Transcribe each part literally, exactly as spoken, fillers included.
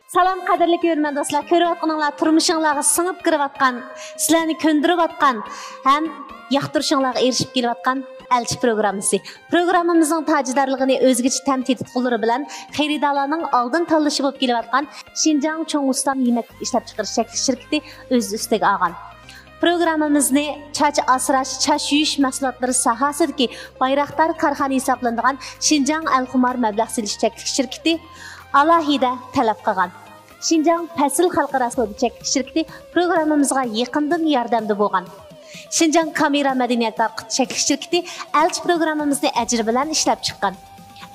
سالام، قەدىرلىك كۆرۈرمەن دوستلار، كۆرۈۋاتقىنىڭلار تۇرمۇشۇڭلارغا سىڭىپ كىرىۋاتقان، سىلەرنى كۆندۈرۈۋاتقان ھەم ياقتۇرۇشۇڭلارغا ئېرىشىپ كېلىۋاتقان ئەلچى پروگراممىسى. پروگراممىمىزنىڭ تاجىدارلىقىنى ئۆزگىچە تەم تېتىتقۇلىرى بىلەن خېرىدارلارنىڭ ئالدىن تاللىشى بولۇپ كېلىۋاتقان شىنجاڭ چوڭ ئۇستا يېمەك ئىشلەپچىقىرىش چەكلىك شىركىتى ئۆز ئۈستىگە ئالغان. پروگراممىمىزنى چاچ ئاسراش، چاچ يۇيۇش مەھسۇلاتلىرى ساھەسىدىكى بايراقدار كارخانا ھېسابلىنىدىغان شىنجاڭ ئەلخۇمار مەبلەغ سېلىش چەكلىك شىركىتى ئالاھىدە تەلەپ قىلغان. شىنجاڭ پەسىل خەلقئارا سودا چەكلىك شىركىتى پروگراممىمىزغا يېقىندىن ياردەمدە بولغان. شىنجاڭ كامېرا مەدەنىيەت تارقىتىش چەكلىك شىركىتى ئەلچى پروگراممىمىزنى ئەجرى بىلەن ئىشلەپ چىققان.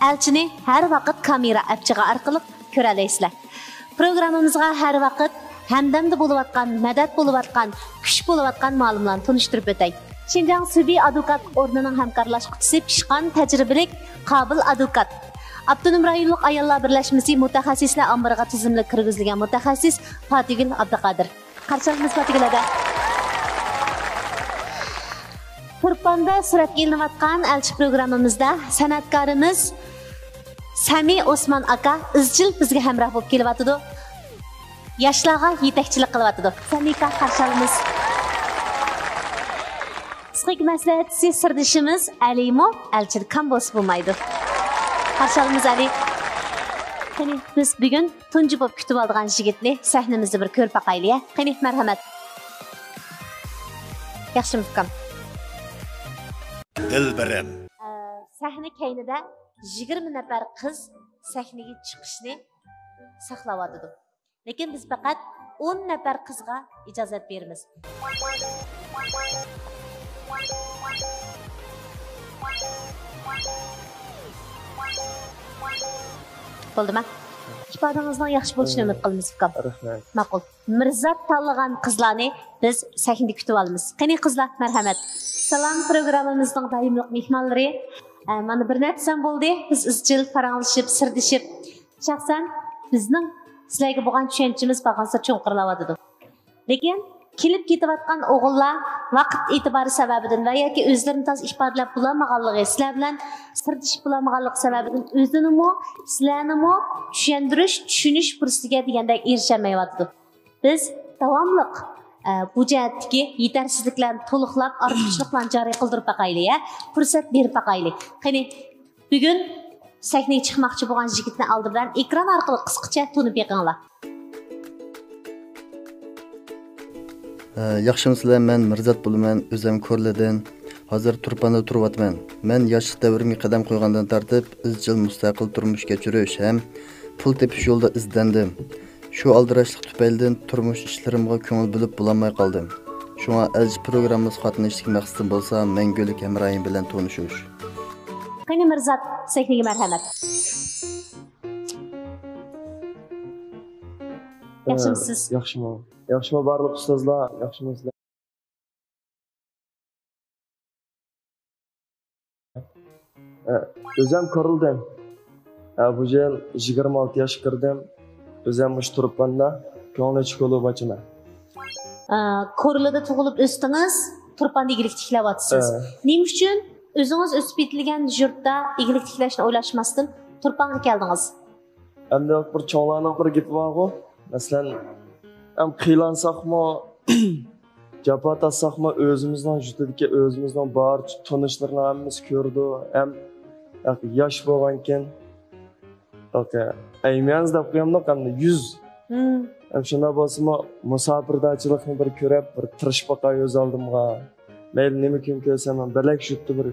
ئەلچىنى ھەر ۋاقىت كامېرا ئەپچىقى ئارقىلىق كۆرەلەيسىلەر. پروگراممىمىزغا ھەر ۋاقىت ھەمدەمدە بولۇۋاتقان، مەدەت بولۇۋاتقان، كۈچ بولۇۋاتقان مۇئەللىملارنى تونۇشتۇرۇپ ئۆتەي. شىنجاڭ سۈبى ئادۋوكات ئورنىنىڭ ھەمكارلاشقۇچىسى پىشقان تەجرىبىلىك قابىل ئادۋوكات. ئاپتونوم رايونلۇق ئاياللار بىرلەشمىسى مۇتەخەسسىسلەر ئامبىرىغا تىزىملىك كىرگۈزۈلگەن مۇتەخەسسىس پاتىگۈل ئابدۇقادىر. قارشى ئالىمىز پاتىگۈل ھەدە. تۇرپاندا سۈرەتكە ئېلىنىۋاتقان ئەلچى پروگراممىمىزدا سەنئەتكارىمىز سەمى ئوسمان ئاكا ئىزچىل بىزگە ھەمراھ بولۇپ كېلىۋاتىدۇ. ياشلارغا يېتەكچىلىك قىلىۋاتىدۇ. سەمى ئاكا، قارشى ئالىمىز. پسىخىكا مەسلىھەتچىسى سىردىشىمىز ئەلىمۇ ئەلچىدە كام بولسا بولمايدۇ. قارشى ئالىمىز ئەلى. قېنى، بىز بۈگۈن تۇنجى بولۇپ كۈتۈۋالىدىغان يىگىتنى سەھنىمىزدە بىر كۆرۈپ باقايلى، ھە؟ قېنى، مەرھەمەت. ياخشىمۇ، ئۇكام؟ دىلبىرىم. ئە، سەھنە كەينىدە يىگىرمە نەپەر قىز سەھنىگە چىقىشنى ساقلاۋاتىدۇ. لېكىن بىز پەقەت ئون نەپەر قىزغا ئىجازەت بېرىمىز. بولدىما؟ ئىپادىڭىزنىڭ ياخشى بولۇشىنى ئۈمىد قىلىمىز، ئۇكام. رەھمەت. ماقۇل. مىرزات تاللىغان قىزلارنى بىز سەھنىدە كۈتۈۋالىمىز. قېنى قىزلار، مەرھەمەت. سالام پروگراممىمىزنىڭ دائىملىق مېھمانلىرى. ئە، مانا بىر نەچچە سان بولدى، بىز ئىزچىل پاراڭلىشىپ، سىردىشىپ. شەخسەن بىزنىڭ سىلەرگە بولغان چۈشەنچىمىز بارغانسېرى چوڭقۇرلاۋاتىدۇ. لېكىن كېلىپ كېتىۋاتقان ئوغۇللار ۋاقىت ئېتىبارى سەۋەبىدىن ۋە ياكى ئۆزلىرىنى تازا ئىپادىلەپ بولالمىغانلىقى، سىلەر بىلەن سىردىشىپ بولالمىغانلىقى سەۋەبىدىن ئۆزىنىمۇ، سىلەرنىمۇ چۈشەندۈرۈش، چۈشىنىش پۇرسىتىگە دېگەندەك ئېرىشەلمەيۋاتىدۇ. بىز داۋاملىق، ئە، بۇ جەھەتتىكى يېتەرسىزلىكلەرنى تولۇقلاپ، ئارتۇقچىلىقلارنى جارى قىلدۇرۇپ باقايلى، ھە؟ پۇرسەت بېرىپ باقايلى. قېنى، بۈگۈن سەھنىگە چىقماقچى بولغان يىگىتنى ئالدى بىلەن ئېكران ئارقىلىق قىسقىچە تونۇپ بېقىڭلار. ئە، ياخشىمۇسىلەر، مەن مىرزات بولىمەن، ئۆزۈم كورلىدىن. ھازىر تۇرپاندا تۇرۇۋاتىمەن. مەن ياشلىق دەۋرىمگە قەدەم قويغاندىن تارتىپ ئىزچىل مۇستەقىل تۇرمۇش كەچۈرۈش ھەم پۇل تېپىش يولىدا ئىزدەندىم. شۇ ئالدىراشلىق تۈپەيلىدىن تۇرمۇش ئىشلىرىمغا كۆڭۈل بۆلۈپ بولالماي قالدىم. شۇڭا ئەلچى پروگراممىسىغا قاتنىشىشتىكى مەقسىتىم بولسا مەڭگۈلۈك ھەمراھىم بىلەن تونۇشۇش. قېنى مىرزات، سەھنىگە مەرھەمەت. ياخشىمۇسىز؟ ياخشىمۇ؟ ياخشىمۇ بارلىق ئۇستازلار؟ ياخشىمۇسىلەر؟ ئە، ئۆزۈم كورلىدىن. ئە، بۇ يىل يىگىرمە ئالتە ياشقا كىردىم. ئۆزۈم مۇشۇ تۇرپاندا كۆڭۈل ئېچىش كۇلۇبى ئاچىمەن. ئە، كورلىدا تۇغۇلۇپ ئۆستىڭىز، تۇرپاندا ئىگىلىك تىكلەۋاتىسىز. ئە. نېمە ئۈچۈن ئۆزىڭىز ئۆسۈپ يېتىلگەن يۇرتتا ئىگىلىك تىكلەشنى ئويلاشماستىن تۇرپانغا كەلدىڭىز؟ ئەمدى بىر چوڭلارنىڭ بىر گېپى بارغۇ، مەسىلەن، ئەم قىينالساقمۇ، جاپا تارتساقمۇ، ئۆزىمىزنىڭ يۇرتىدىكى، ئۆزىمىزنىڭ بارچە تونۇشلىرىنىڭ ھەممىسى كۆرىدۇ. ھەم ياش بولغانكىن، ئەيمەنز دەپ قويامدۇق، ئەمدى يۈز. ھەم شۇنداق بولسىمۇ، مۇساپىردارچىلىقنى بىر كۆرۈپ، بىر تىرىشىپ باقاي ئۆز ئالدىمغا. مەيلى نېمە كۈن كۆرسەم، بىلەك يۇرتتا بىر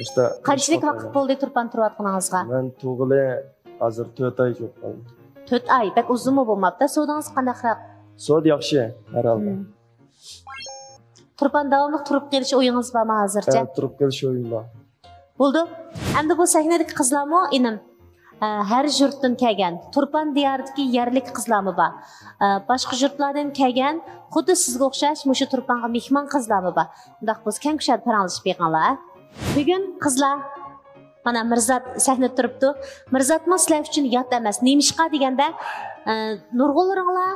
ئىشتا. قانچىلىك ۋاقىت بولدى تۇرپان تۇرۇۋاتقىنىڭىزغا؟ مەن تۇرغىلى ھازىر تۆت ئاي بولۇپ قالدى. تۆت ئاي، بەك ئۇزۇنمۇ بولماپتۇ. سودىڭىز قانداقراق؟ سودا ياخشى، ھەر ھالدا. تۇرپان داۋاملىق تۇرۇپ قېلىش ئويىڭىز بارمۇ ھازىرچە؟ ھە، تۇرۇپ قېلىش ئويۇم بار. بولدى. ئەمدى بۇ سەھنىدىكى قىزلارمۇ، ئىنىم، ئە، ھەر يۇرتتىن كەلگەن، تۇرپان دىيارىدىكى يەرلىك قىزلارمۇ بار. ئە، باشقا يۇرتلاردىن كەلگەن، خۇددى سىزگە ئوخشاش مۇشۇ تۇرپانغا مېھمان قىزلارمۇ بار. ئۇنداق بولسا كەڭ كۇشادە پاراڭلىشىپ بېقىڭلار. بۈگۈن قىزلار، مانا مىرزات سەھنىدە تۇرۇپتۇ. مىرزاتمۇ سىلەر ئۈچۈن يات ئەمەس. نېمىشقا دېگەندە، ئە، نۇرغۇنلىرىڭلار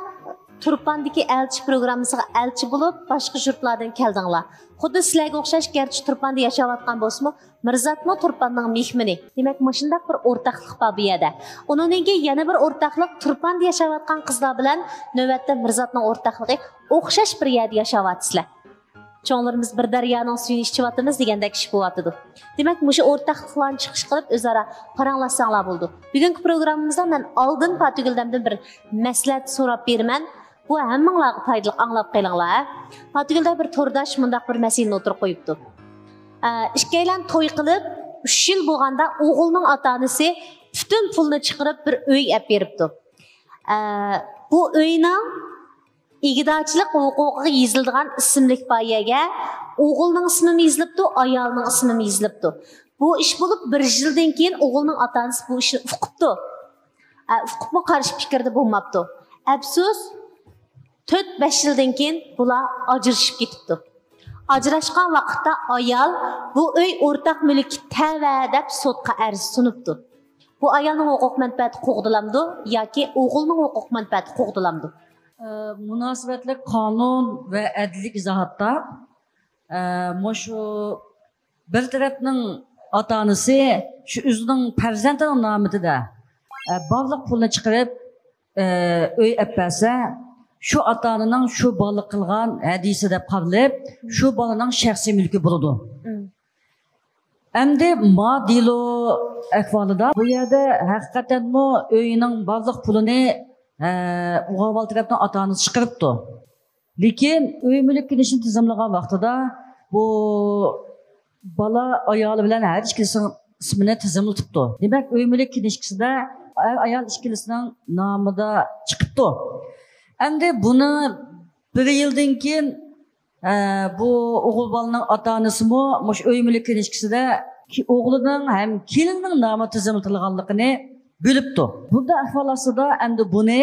تۇرپاندىكى ئەلچى پروگراممىسىغا ئەلچى بولۇپ، باشقا يۇرتلاردىن كەلدىڭلار. خۇددى سىلەرگە ئوخشاش، گەرچە تۇرپاندا ياشاۋاتقان بولسىمۇ، مىرزاتمۇ تۇرپاننىڭ مېھمىنى. دېمەك، مۇشۇنداق بىر ئورتاقلىق بار بۇ يەردە. ئۇنىڭدىن كېيىن يەنە بىر ئورتاقلىق، تۇرپاندا ياشاۋاتقان قىزلار بىلەن نۆۋەتتە مىرزاتنىڭ ئورتاقلىقى، ئوخشاش بىر يەردە ياشاۋاتىسىلەر. چوڭلىرىمىز بىر دەريانىڭ سۈيىنى ئىچىۋاتىمىز دېگەندەك ئىش بولۇۋاتىدۇ. دېمەك، مۇشۇ ئورتاقلىقلارنى چىقىش قىلىپ، ئۆزئارا پاراڭلاشساڭلار بولىدۇ. بۈگۈنكى پروگراممىمىزدا مەن ئالدىن پاتىگۈلدەمدىن بىر مەسلىھەت سوراپ بېرىمەن. بۇ ھەممىڭلارغا پايدىلىق، ئاڭلاپ قېلىڭلار. پاتىگۈلدە بىر تورداش مۇنداق بىر مەسىلىنى ئوتتۇرىغا قويۇپتۇ. ئە، ئىككىيلەن توي قىلىپ، ئۈچ يىل بولغاندا ئوغۇلنىڭ ئاتا-ئانىسى پۈتۈن پۇلنى چىقىرىپ، بىر ئۆي ئەپ بېرىپتۇ. ئە، بۇ ئۆينىڭ ئىگىدارچىلىق ھوقۇقىغا يېزىلىدىغان ئىسىملىك بار يەرگە ئوغۇلنىڭ ئىسمىمۇ يېزىلىپتۇ، ئايالنىڭ ئىسمىمۇ يېزىلىپتۇ. بۇ ئىش بولۇپ بىر يىلدىن كېيىن ئوغۇلنىڭ ئاتا-ئانىسى بۇ ئىشنى ئۇقۇپتۇ. ئە، ئۇقۇپمۇ قارشى پىكىردە بولماپتۇ. ئەپسۇس، تۆت-بەش يىلدىن كېيىن بۇلار ئاجرىشىپ كېتىپتۇ. ئاجراشقان ۋاقىتتا ئايال بۇ ئۆي ئورتاق مۈلۈككە تەۋە دەپ سوتقا ئەرز سۇنۇپتۇ. بۇ ئايالنىڭ ھوقۇق مەنپەئەتى قوغدىلامدۇ ياكى ئوغۇلنىڭ ھوقۇق مەنپەئەتى قوغدىلامدۇ؟ ئە، مۇناسىۋەتلىك قانۇن ۋە ئەدلىيلىك ئىزاھاتتا، ئە، مۇشۇ بىر تەرەپنىڭ ئاتا-ئانىسى شۇ ئۆزىنىڭ پەرزەنتىنىڭ نامىدا، ئە، بارلىق پۇلنى چىقىرىپ، ئە، ئۆي ئەپ بەرسە، شۇ ئاتا-ئانىنىڭ شۇ بالىغا قىلغان ھەدىيىسى دەپ قارىلىپ، شۇ بالىنىڭ شەخسىي مۈلكى بولىدۇ. مم. ئەمدى ما دېلو ئەھۋالىدا بۇ يەردە ھەقىقەتەنمۇ ئۆينىڭ بارلىق پۇلىنى، ئە، ئوغۇل بالا تەرەپنىڭ ئاتا-ئانىسى چىقىرىپتۇ. لېكىن ئۆي مۈلۈك كىنىشكىنى تىزىملىغان ۋاقتىدا بۇ بالا ئايالى بىلەن ھەر ئىككىلىسىنىڭ ئىسمىنى تىزىملىتىپتۇ. دېمەك، ئۆي مۈلۈك كىنىشكىسىدە ئەر-ئايال ئىككىلىسىنىڭ نامىدا چىقىپتۇ. ئەمدى بۇنى بىر يىلدىن كېيىن، ئە، بۇ ئوغۇل بالىنىڭ ئاتا-ئانىسىمۇ مۇشۇ ئۆي مۈلۈك كىنىشكىسىدە كى-، ئوغلىنىڭ ھەم كېلىنىنىڭ نامى تىزىملىتىلغانلىقىنى بىلىپتۇ. بۇنداق ئەھۋال ئاستىدا ئەمدى بۇنى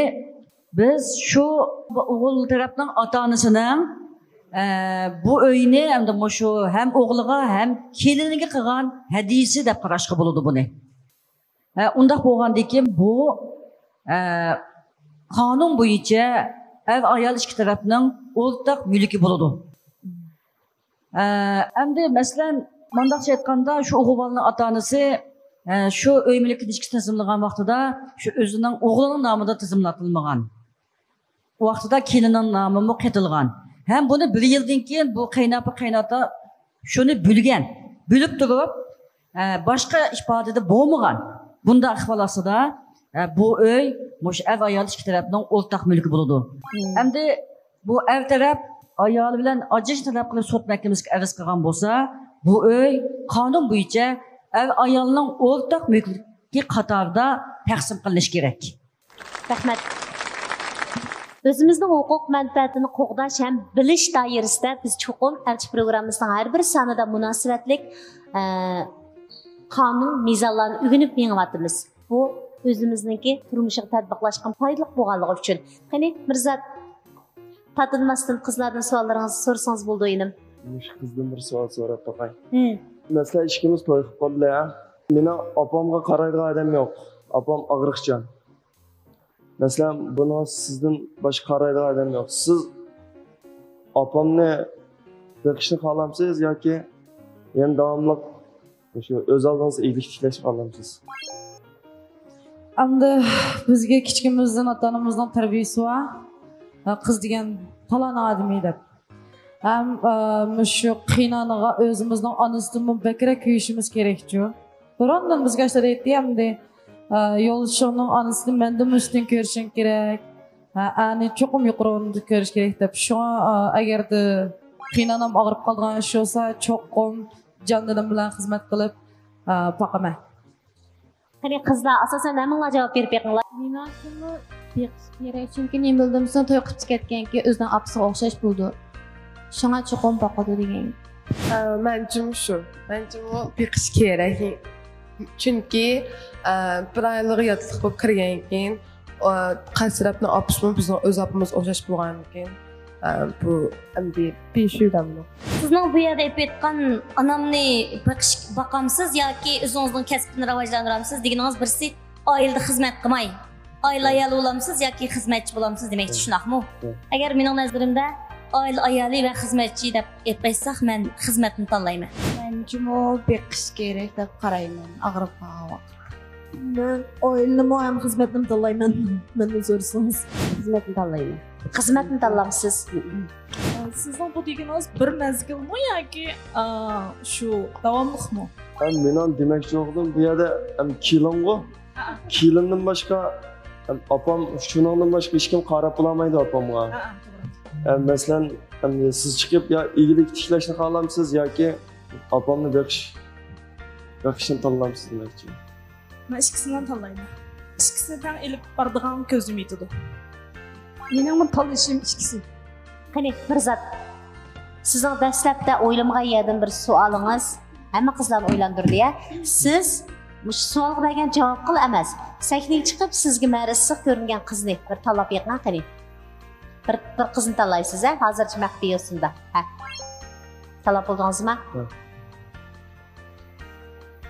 بىز شۇ ئوغۇل تەرەپنىڭ ئاتا-ئانىسىنىڭ، ئە، بۇ ئۆينى ئەمدى مۇشۇ ھەم ئوغلىغا ھەم كېلىنىگە قىلغان ھەدىيىسى دەپ قاراشقا بولىدۇ بۇنى. ئە، ئۇنداق بولغاندىن كېيىن بۇ، ئە، قانۇن بويىچە ئەر-ئايال ئىككى تەرەپنىڭ ئورتاق مۈلكى بولىدۇ. ئە، ئەمدى مەسىلەن، مۇنداقچە ئېيتقاندا، شۇ ئوغۇل بالىنىڭ ئاتا-ئانىسى، ئە، شۇ ئۆي مۈلۈك كىنىشكىسى تىزىملىغان ۋاقتىدا شۇ ئۆزىنىڭ ئوغلىنىڭ نامىدا تىزىملاتىلمىغان. ۋاقتىدا كېلىننىڭ نامىمۇ قېتىلغان. ھەم بۇنى بىر يىلدىن كېيىن بۇ قېيىنئاپا، قېيىنئاتا شۇنى بىلگەن. بىلىپ تۇرۇپ، ئە، باشقا ئىپادىدە بولمىغان. بۇنداق ئەھۋال ئاستىدا، ئە، بۇ ئۆي مۇشۇ ئەر-ئايال ئىككى تەرەپنىڭ ئورتاق مۈلكى بولىدۇ. مم. ئەمدى بۇ ئەر تەرەپ ئايالى بىلەن ئاجرىشىشنى تەلەپ قىلىپ سوت مەھكىمىسىگە ئەرز قىلغان بولسا، بۇ ئۆي قانۇن بويىچە ئەر-ئايالنىڭ ئورتاق مۈلكى قاتارىدا تەقسىم قىلىنىشى كېرەك. رەھمەت. ئۆزىمىزنىڭ ھوقۇق مەنپەئەتىنى قوغداش ھەم بىلىش دائىرىسىدە بىز چوقۇم ئەلچى پروگراممىسىنىڭ ھەر بىر سانىدا مۇناسىۋەتلىك، ئە، قانۇن، مىزانلارنى ئۆگىنىپ مېڭىۋاتىمىز. بۇ ئۆزىمىزنىڭكى تۇرمۇشىغا تەتبىقلاشقا پايدىلىق بولغانلىقى ئۈچۈن. قېنى، مىرزات، تارتىنماستىن قىزلاردىن سوئاللىرىڭىزنى سورىسىڭىز بولىدۇ، ئىنىم. مۇشۇ قىزدىن بىر سوئال سوراپ باقاي. ھىم. مەسىلەن، ئىككىمىز توي قىلىپ بولدى يا. مېنىڭ ئاپامغا قارايدىغان ئادەم يوق. ئاپام ئاغرىقچان. مەسىلەن، بۇنىڭغا سىزدىن باشقا قارايدىغان ئادەم يوق. سىز ئاپامنى بېقىشنى خالامسىز ياكى يەنە داۋاملىق مۇشۇ ئۆز ئالدىڭىزدا ئىگىلىك تىكلەشنى خالامسىز؟ ئەمدى بىزگە كىچىكىمىزدىن ئاتا-ئانىمىزنىڭ تەربىيىسى بار. قىز دېگەن پالانىڭ ئادىمى دەپ. ھەم، ئە، مۇشۇ قېيىنئانىغا ئۆزىمىزنىڭ ئانىسىدىنمۇ بەكرەك كۆيۈشىمىز كېرەكچۇ. بۇرۇندىن بىزگە ئاشۇنداق دەيتتى، ئەمدى، ئە، يولدىشىڭنىڭ ئانىسىنى مەندىنمۇ ئۈستۈن كۆرۈشۈڭ كېرەك. ھە، ئەنى چوقۇم يۇقىرى ئورۇندا كۆرۈش كېرەك دەپ. شۇڭا، ئە، ئەگەردە قېيىنئانام ئاغرىپ قالىدىغان ئىش بولسا، چوقۇم جان-دىلىم بىلەن خىزمەت قىلىپ، ئە، باقىمەن. قېنى قىزلار، ئاساسەن ھەممىڭلار جاۋاب بېرىپ بېقىڭلار. مېنىڭچىمۇ بېقىش كېرەك، چۈنكى نېمە بولدىمۇ توي قىلىپ كەتكەنكى ئۆزىنىڭ ئاپىسىغا ئوخشاش بولىدۇ. شۇڭا چوقۇم باقىدۇ دېگەن. ئە، مەنچىمۇ شۇ. مەنچىمۇ بېقىش كېرەك. چۈنكى، ئە، بىر ئايالغا ياتلىق بولۇپ كىرگەنكىن، ئە، قارشى تەرەپنىڭ ئاپىسىمۇ بىزنىڭ ئۆز ئاپىمىز ئوخشاش بولغاندىكىن، ئە، بۇ ئەمدى بىشۇدەمدۇ. سىزنىڭ بۇ يەردە ئېلىپ ئېيتقان ئانامنى بېقىش، باقامسىز ياكى ئۆزىڭىزنىڭ كەسپىنى راۋاجلاندۇرامسىز دېگىنىڭىز بىرسى ئائىلىدە خىزمەت قىلماي، ئائىلە ئايالى بولامسىز ياكى خىزمەتچى بولامسىز دېمەكچى، شۇنداقمۇ؟ ئەگەر مېنىڭ نەزىرىمدە ئائىلە ئايالى ۋە خىزمەتچى دەپ ئېلىپ ئېيتساق، مەن خىزمەتنى تاللايمەن. مەنچىمۇ بېقىش كېرەك دەپ قارايمەن، ئاغرىپ قالغان ۋاقىت. مەن ئائىلىنىمۇ ھەم خىزمەتنىمۇ تاللايمەن، مەندىن سورىسىڭىز. خىزمەتنى تاللايمەن. خىزمەتنى تاللامسىز؟ سىزنىڭ بۇ دېگىنىڭىز بىر مەزگىلمۇ ياكى، ئا، شۇ داۋاملىقمۇ؟ ھەم مېنىڭ دېمەكچى بولغىنىم، بۇ يەردە ھەم كېلىنغۇ. كېلىندىن باشقا، ھەم ئاپام، شۇنىڭدىن باشقا ھېچكىم قاراپ بولالمايدۇ ئاپامغا. ھەم مەسىلەن، ھەم سىز چىقىپ يا ئىگىلىك تىكلەشنى خالامسىز ياكى ئاپامنى بېقىش، بېقىشنى تاللامسىز دېمەكچى. مەن ئىككىسىنى تاللايمەن. ئىككىسىنى تەڭ ئېلىپ بارىدىغان كۆزۈم يېتىدۇ. مېنىڭمۇ تاللىشىم ئىككىسى. قېنى، مىرزات، سىزنىڭ دەسلەپتە ئويلىمىغان يەردىن بىر سوئالىڭىز ھەممە قىزلارنى ئويلاندۇردى، يا؟ سىز مۇشۇ سوئالغا بەرگەن جاۋابقىلا ئەمەس، سەھنىگە چىقىپ سىزگە مەرە ئىسسىق كۆرۈنگەن قىزنى بىر تاللاپ بېقىڭ، قېنى. بىر، بىر قىزنى تاللايسىز، ھە؟ ھازىرچە مەخپىي يوسۇندا. ھە. تاللاپ بولدىڭىزمۇ؟ ھە.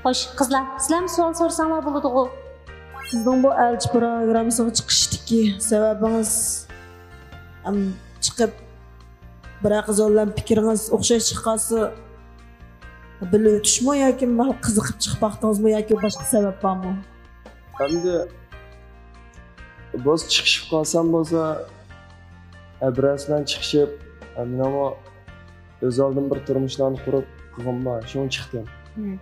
خوش، قىزلار، سىلەرمۇ سوئال سورىساڭلار بولىدىغۇ. سىزنىڭ بۇ ئەلچى پروگراممىسىغا چىقىشتىكى سەۋەبىڭىز، ئەم، چىقىپ بىرەر قىز بىلەن پىكرىڭىز ئوخشاش چىققانسا، بىللە ئۆتۈشمۇ ياكى مانا قىزىقىپ چىقىپ باقتىڭىزمۇ ياكى باشقا سەۋەب بارمۇ؟ ئەمدى بولسا چىقىشىپ قالسام بولسا، ئە، بىرەرسى بىلەن چىقىشىپ، ئە، مېنىڭمۇ ئۆز ئالدىم بىر تۇرمۇشلارنى قۇرۇپ قىلغۇم بار، شۇڭا چىقتىم. مم.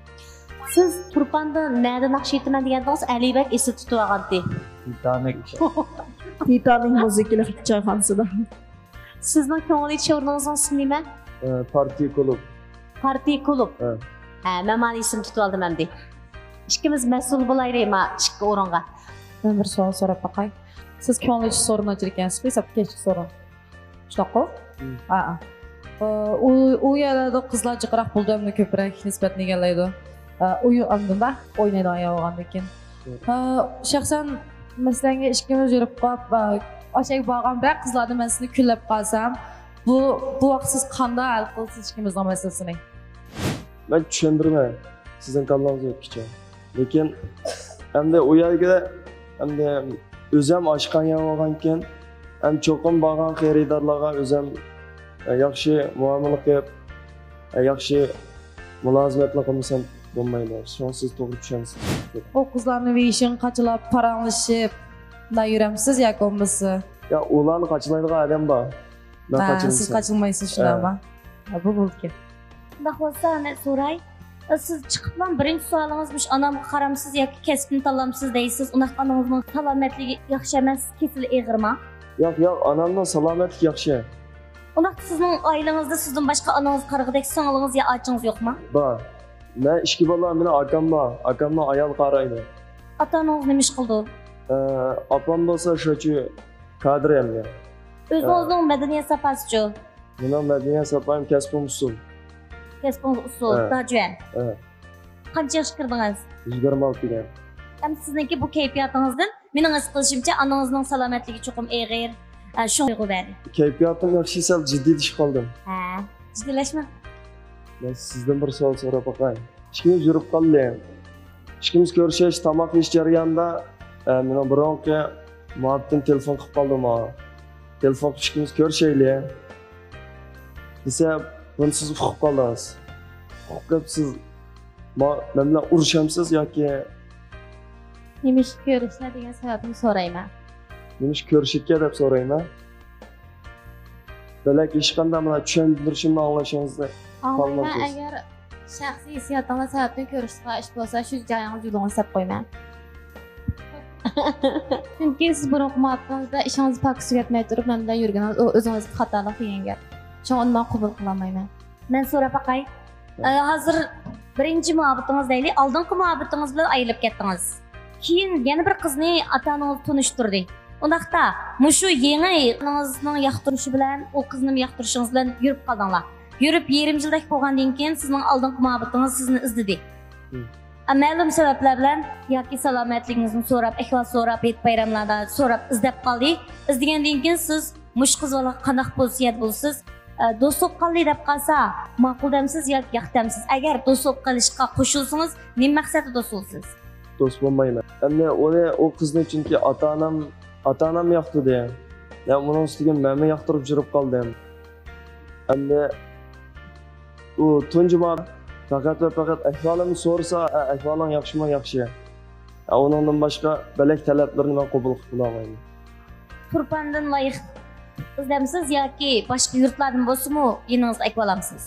سىز تۇرپاندا نەدە ناخشا ئېيتىمەن دېگەندىڭىز، ئەلى بەك ئېسىدە تۇتۇۋالغانتى. تىتانىك. تىتانىك مۇزىكىلىق چايخانىسىدا. سىزنىڭ كۆڭۈل ئېچىش ئورنىڭىزنىڭ ئىسمى نېمە؟ ئە، پارتىيە كۇلۇب. پارتىيە كۇلۇب. ھە. ھە، مەن مانا ئېسىمنى تۇتۇۋالدىم ئەمدى. ئىككىمىز مەسئۇل بولايلى ما ئىككى ئورۇنغا. مەن بىر سوئال سوراپ باقاي. سىز كۆڭۈل ئېچىش سورۇنى ئاچىدىكەنسىز، ھېسابتا كەچلىك سورۇن. شۇنداققۇ؟ مم. ھە، ھە. ئۇ، ئۇ يەرلەردە قىزلار جىقراق بولىدۇ، ئەمدى كۆپرەك نىسبەتنى ئىگىلەيدۇ. ئە، ئويۇن ئاندىن ئوينايدىغان يەر بولغاندىن كېيىن. مم. ئە، شەخسەن، مەسىلەن، ئىككىمىز يۈرۈپ قاپ، ئە، ئاشەگە بارغان بىرەر قىزلاردىن مەن سىزنى كۈنلەپ قالسام، بۇ، بۇ ۋاقىت سىز قانداق ھەل قىلىسىز ئىككىمىزنىڭ مەسىلىسىنى؟ مەن چۈشەندۈرمەي، سىزنىڭ كاللاڭىزغا يەتكۈچە. لېكىن ئەمدى ئۇ يەرگە ئەمدى ئۆزەم ئاچقان يەر بولغانكىن، ئەمدى چوقۇم بارغان خېرىدارلارغا ئۆزەم، ئە، ياخشى مۇئامىلە قىلىپ، ئە، ياخشى مۇلازىمەتنى قىلمىسام بولمايدۇ. شۇڭا سىز توغرا چۈشەنسىز. ئۇ قىزلارنى ۋېيىشىڭ قاچىلاپ، پاراڭلىشىپ، مۇنداق يۈرەمسىز ياكى بولمىسا؟ يا، ئۇلارنى قاچىلايدىغان ئادەم بار. مەن ھە، قاچىلىمىسام. سىز قاچىلمايسىز، شۇنداقمۇ؟ ھە. ھە، بۇ بولىدىكەن. شۇنداق بولسا، مەن سوراي. سىز چىقىپلا بىرىنچى سوئالىڭىز مۇشۇ ئانامغا قارامسىز ياكى كەسپىنى تاللامسىز دەيسىز. ئۇنداقتا ئانىڭىزنىڭ سالامەتلىكى ياخشى ئەمەس، كېسىلى ئېغىرما؟ ياق، ياق، ئانامنىڭ سالامەتلىكى ياخشى. ئۇنداقتا سىزنىڭ ئائىلىڭىزدە سىزدىن باشقا ئانىڭىزغا قارىغۇدەك سىڭلىڭىز يا ئاچىڭىز يوقما؟ بار. مەن ئىككى بالا، مېنىڭ ئاكام بار. ئاكامنىڭ ئايالى قارايدۇ. ئاتا-ئانىڭىز نېمە ئىش قىلىدۇ؟ ئە، ئاپام بولسا شۇچى كادىر ئەمدى. ئۆزىڭىزنىڭ مەدەنىيەت ساپاسىچۇ؟ مېنىڭ مەدەنىيەت ساپايىم كەسپىم ئۇسسۇل. كەسپىڭىز ئۇسسۇل، ھە. داجۈەن. ھە. قانچە ياشقا كىردىڭىز؟ يىگىرمە ئالتە دېگەن. ئەمدى سىزنىڭكى بۇ كەيپىياتىڭىزدىن مېنىڭ ھېس قىلىشىمچە، ئانىڭىزنىڭ سالامەتلىكى چوقۇم ئېغىر. ھە، شۇڭا تۇيغۇ بەردى. كەيپىياتىم ياخشى، سەل جىددىيلىشىپ قالدىم. ھە، جىددىيلەشمەڭ. مەن سىزدىن بىر سوئال سوراپ باقاي. ئىككىمىز يۈرۈپ قالدى. ئىككىمىز كۆرۈشۈش، تاماق يېيىش جەريانىدا، ئە، مېنىڭ بۇرۇنقى مۇھەببىتىم تېلېفون قىلىپ قالدى ماڭا. تېلېفون قىلىپ ئىككىمىز كۆرۈشەيلى دېسە، بۇنى سىز ئۇقۇپ قالدىڭىز. ئۇقۇپ قېلىپ سىز ما-، مەن بىلەن ئۇرۇشامسىز ياكى؟ نېمىشقا كۆرۈشىسىلەر دېگەن سەۋەبنى سورايمەن. نېمىشقا كۆرۈشىدىكەن دەپ سورايمەن. بەلكى ھېچقانداق مانا چۈشەندۈرۈشۈمنى ئاڭلىشىڭىزنى ئاڭلايمەن، خالىمامسىز؟ ئەگەر شەخسىي ھېسسىياتىڭلار سەۋەبتىن كۆرۈشىدىغان ئىش بولسا، شۇ جايىڭىز يولىڭىز دەپ قويىمەن. چۈنكى سىز بۇرۇنقى مۇھەببىتىڭىزدە ئىشىڭىزنى پاكىز تۈگەتمەي تۇرۇپ، مەن بىلەن يۈرگىنىڭىز ئۆ-، ئۆزىڭىزگە خاتالىق دېگەن گەپ. شۇڭا ئۇنى مەن قوبۇل قىلالمايمەن. مەن سوراپ باقاي. ئە، ھازىر بىرىنچى مۇھەببىتىڭىز دەيلى، ئالدىنقى مۇھەببىتىڭىز بىلەن ئايرىلىپ كەتتىڭىز. كېيىن يەنە بىر قىزنى ئاتا-ئانىڭىز تونۇشتۇردى. ئۇنداقتا، مۇشۇ يېڭى ئانىڭىزنىڭ ياقتۇرۇشى بىلەن، ئۇ قىزنىمۇ ياقتۇرۇشىڭىز بىلەن يۈرۈپ قالدىڭلار. يۈرۈپ يېرىم يىلدەك بولغاندىن كېيىن سىزنىڭ ئالدىنقى مۇھەببىتىڭىز سىزنى ئىزدىدى. مم. ئە، مەلۇم سەۋەبلەر بىلەن ياكى سالامەتلىكىڭىزنى سوراپ، ئەھۋال سوراپ، ھېيت-بايراملاردا سوراپ ئىزدەپ قالدى. ئىزدىگەندىن كېيىن سىز مۇشۇ قىز بالىغا قانداق پوزىتسىيەدە بولىسىز؟ ئە، دوست بولۇپ قالدى دەپ قالسا، ماقۇل دەمسىز ياكى ياق دەمسىز؟ ئەگەر دوست بولۇپ قېلىشقا قوشۇلسىڭىز، نېمە مەقسەتتە دوست بولىسىز؟ دوست بولمايمەن. ئەمدى ئۇنى، ئۇ قىزنى چۈنكى ئاتا-ئانام، ئاتا-ئانام ياقتۇردى. يا ئۇنىڭ ئۈستىگە مەنمۇ ياقتۇرۇپ يۈرۈپ قالدىم. ئەمدى ئۇ تۇنجى بار، پەقەت ۋە پەقەت ئەھۋالىمنى سورىسا، ئە، ئەھۋالىڭ ياخشىمۇ؟ ياخشى. ئە، ئۇنىڭدىن باشقا بەلەك تەلەپلىرىنى مەن قوبۇل قىلىپ بولالمايمەن. تۇرپاندىن لايىق ئىزدەمسىز ياكى باشقا يۇرتلاردىن بولسىمۇ يېنىڭىزغا ئەكىۋالامسىز؟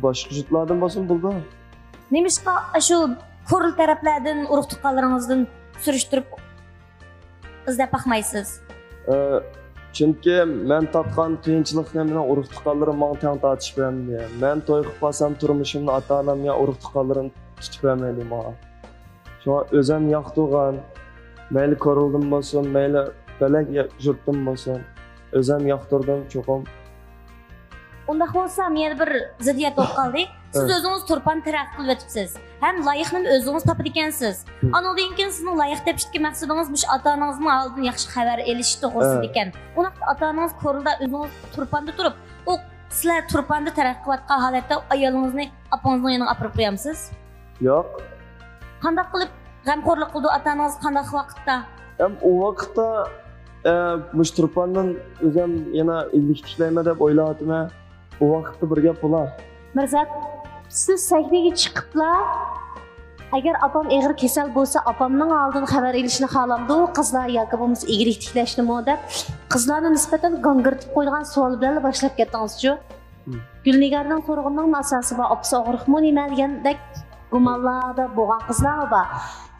باشقا يۇرتلاردىن بولسىمۇ بولىدۇ. نېمىشقا ئاشۇ كورلا تەرەپلەردىن، ئۇرۇق-تۇغقانلىرىڭىزدىن سۈرۈشتۈرۈپ ئىزدەپ باقمايسىز؟ ئە، چۈنكى مەن تارتقان قىيىنچىلىقنى مېنىڭ ئۇرۇق-تۇغقانلىرىم ماڭا تەڭ تارتىشىپ بەرمىدى. مەن توي قىلىپ قالسام، تۇرمۇشۇمنى ئاتا-ئانام يا ئۇرۇق-تۇغقانلىرىم تۇتۇپ بەرمەيدۇ ماڭا. شۇڭا ئۆزۈم ياقتۇرغان، مەيلى كورلىدىن بولسۇن، مەيلى بەلەك يۇرتتىن بولسۇن، ئۆزۈم ياقتۇردۇم چوقۇم. ئۇنداق بولسا، مەن يەنە بىر زىددىيەت بولۇپ قالدى. سىز ھە. ئۆزىڭىز تۇرپان تەرەققىي قىلىۋېتىپسىز ھەم لايىقنىمۇ ئۆزىڭىز تاپىدىكەنسىز. ھە. ئانىڭدىن كېيىن سىزنىڭ لايىق تېپىشتىكى مەقسىتىڭىز مۇشۇ ئاتا-ئانىڭىزنىڭ ئالدىدىن ياخشى خەۋەر ئېلىش توغرىسىدىكەن. ھە. ئۇنداقتا ئاتا-ئانىڭىز كورلىدا، ئۆزىڭىز تۇرپاندا تۇرۇپ، ئۇ سىلەر تۇرپاندا تەرەققىي قىلىۋاتقان ھالەتتە ئايالىڭىزنى ئاپىڭىزنىڭ يېنىغا ئاپىرىپ قويامسىز؟ ياق. قانداق قىلىپ غەمخورلۇق قىلىدۇ ئاتا-ئانىڭىز، قانداق ۋاقىتتا؟ ھەم ئۇ ۋاقىتتا، ئە، مۇشۇ تۇرپاندىن ئۆزۈم يەنە ئىگىلىك تىكلەيمەن دەپ ئويلاۋاتىمەن. ئۇ ۋاقىتتا بىر گەپ بولا. مىرزات، سىز سەھنىگە چىقىپلا، «ئەگەر ئاپام ئېغىر كېسەل بولسا، ئاپامنىڭ ئالدىن خەۋەر ئېلىشنى خالامدۇ قىزلار ياكى بولمىسا ئىگىلىك تىكلەشنىمۇ؟» دەپ، قىزلارنى نىسبەتەن گاڭگىرىتىپ قويىدىغان سوئال بىلەنلا باشلاپ كەتتىڭىزچۇ؟ مم. گۈلنىگارنىڭ سورىغىنىنىڭ ئاساسى بار، ئاپىسى ئاغرىقمۇ نېمە دېگەندەك گۇمانلاردا بولغان قىزلارمۇ بار.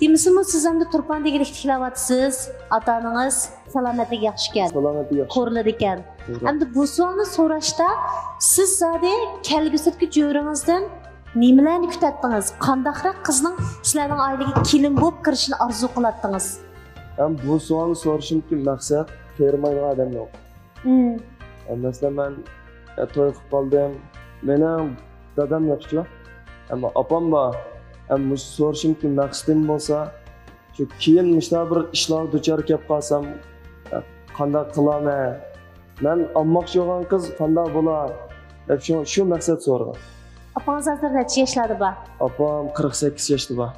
دېمىسىمۇ سىز ئەمدى تۇرپاندا ئىگىلىك تىكلەۋاتىسىز، ئاتا-ئانىڭىز سالامەتلىكى ياخشىكەن، سالامەتلىكى ياخشى. كورلىدىكەن. توغرا. ئەمدى بۇ سوئالنى سوراشتا سىز زادى كەلگۈسىدىكى جۆرىڭىزدىن نېمىلەرنى كۈتەتتىڭىز؟ قانداقراق قىزنىڭ سىلەرنىڭ ئائىلىگە كېلىن بولۇپ كىرىشىنى ئارزۇ قىلاتتىڭىز؟ ھەم بۇ سوئالنى سورىشىمدىكى مەقسەت قېرىمايدىغان ئادەم يوق. مم. ئە، مەسىلەن، مەن، ئە، توي قىلىپ قالدىم. مېنىڭ دادام يوقچۇ. ئەمما ئاپام بار. ئەمما مۇشۇ سورىشىمدىكى مەقسىتىم بولسا، شۇ كېيىن مۇشۇنداق بىر ئىشلارغا دۇچار كەپ قالسام، ئە، قانداق قىلامەن؟ مەن ئالماقچى بولغان قىز قانداق بولا؟ دەپ شۇ، شۇ مەقسەت سورىغان. ئاپىڭىز ھازىر نەچچە ياشلاردا بار؟ ئاپام قىرىق سەككىز ياشتا بار.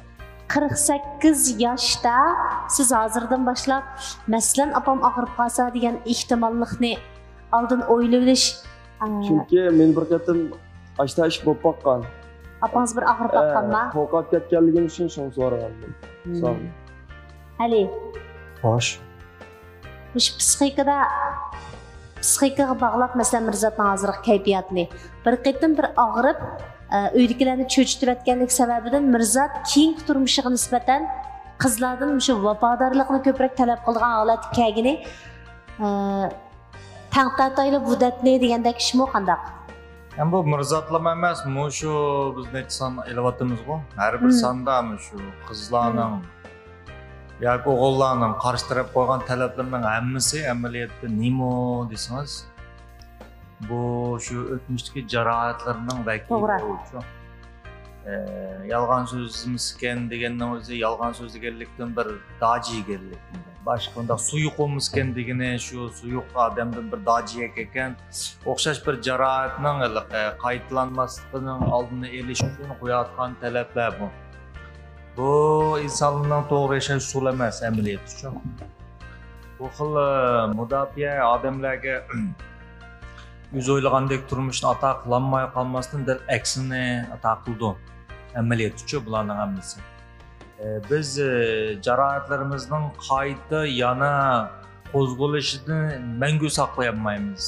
قىرىق سەككىز ياشتا سىز ھازىردىن باشلاپ، مەسىلەن، ئاپام ئاغرىپ قالسا دېگەن ئېھتىماللىقنى ئالدىن ئويلىۋېلىش، ئا، چۈنكى مېنى بىر قېتىم ئاشتا ئىش بولۇپ باققان. ئاپىڭىز بىر ئاغرىپ ئە، باققانما؟ قورقۇپ كەتكەنلىكىم ئۈچۈن شۇنى سورىغان. مم. ساڭ. ئەلى. خوش. مۇشۇ پسىخىكىدا، پسىخىكىغا باغلاپ، مەسىلەن، مىرزاتنىڭ ھازىرقى كەيپىياتىنى. بىر قېتىم بىر ئاغرىپ، ئە، ئۆيدىكىلەرنى چۆچۈتۈۋەتكەنلىكى سەۋەبىدىن مىرزات كېيىنكى تۇرمۇشىغا نىسبەتەن قىزلاردىن مۇشۇ ۋاپادارلىقنى كۆپرەك تەلەپ قىلىدىغان ھالەتكە كەلگىنى، ئە، تەڭ تارتايلى بۇ دەردنى دېگەندەك ئىشمۇ قانداق؟ ھەم بۇ مىرزاتلىما ئەمەس، مۇشۇ بىز نەچچە سان ئېلىۋاتىمىزغۇ، ھەر بىر مم. ساندا مۇشۇ قىزلارنىڭ مم. ياكى ئوغۇللارنىڭ قارشى تەرەپ قويغان تەلەپلىرىنىڭ ھەممىسى ئەمەلىيەتتە نېمە دېسىڭىز، بۇ شۇ ئۆتمۈشتىكى جاراھەتلىرىنىڭ ۋەكىلى توغرا. بولۇشى. ئە، يالغان سۆزلىمىسىكەن دېگەننىڭ ئۆزى، يالغان سۆزلىگەنلىكتىن بىر داجى يېگەنلىك. باشقا ئۇنداق سۇيۇق بولمىسىكەن دېگىنى، شۇ سۇيۇق ئادەمدىن بىر داجى يەپ كەتكەن. ئوخشاش بىر جاراھەتنىڭ ھېلىقى قايتىلانماسلىقىنىڭ ئالدىنى ئېلىش ئۈچۈن قويۇۋاتقان تەلەپلەر بۇ. بۇ ئىنسانلارنىڭ توغرا ياشاش ئۇسۇلى ئەمەس، ئەمەلىيەت ئۈچۈن. بۇ خىل، ئە، مۇداپىئە ئادەملەرگە ئۆزى ئويلىغاندەك تۇرمۇشنى ئاتا قىلالماي قالماستىن، دەل ئەكسىنى ئاتا قىلىدۇ. ئەمەلىيەتتىچۇ بۇلارنىڭ ھەممىسى. ئە، بىز، ئە، جاراھەتلىرىمىزنىڭ قايتا يەنە قوزغىلىشىنى مەڭگۈ ساقلىيالمايمىز.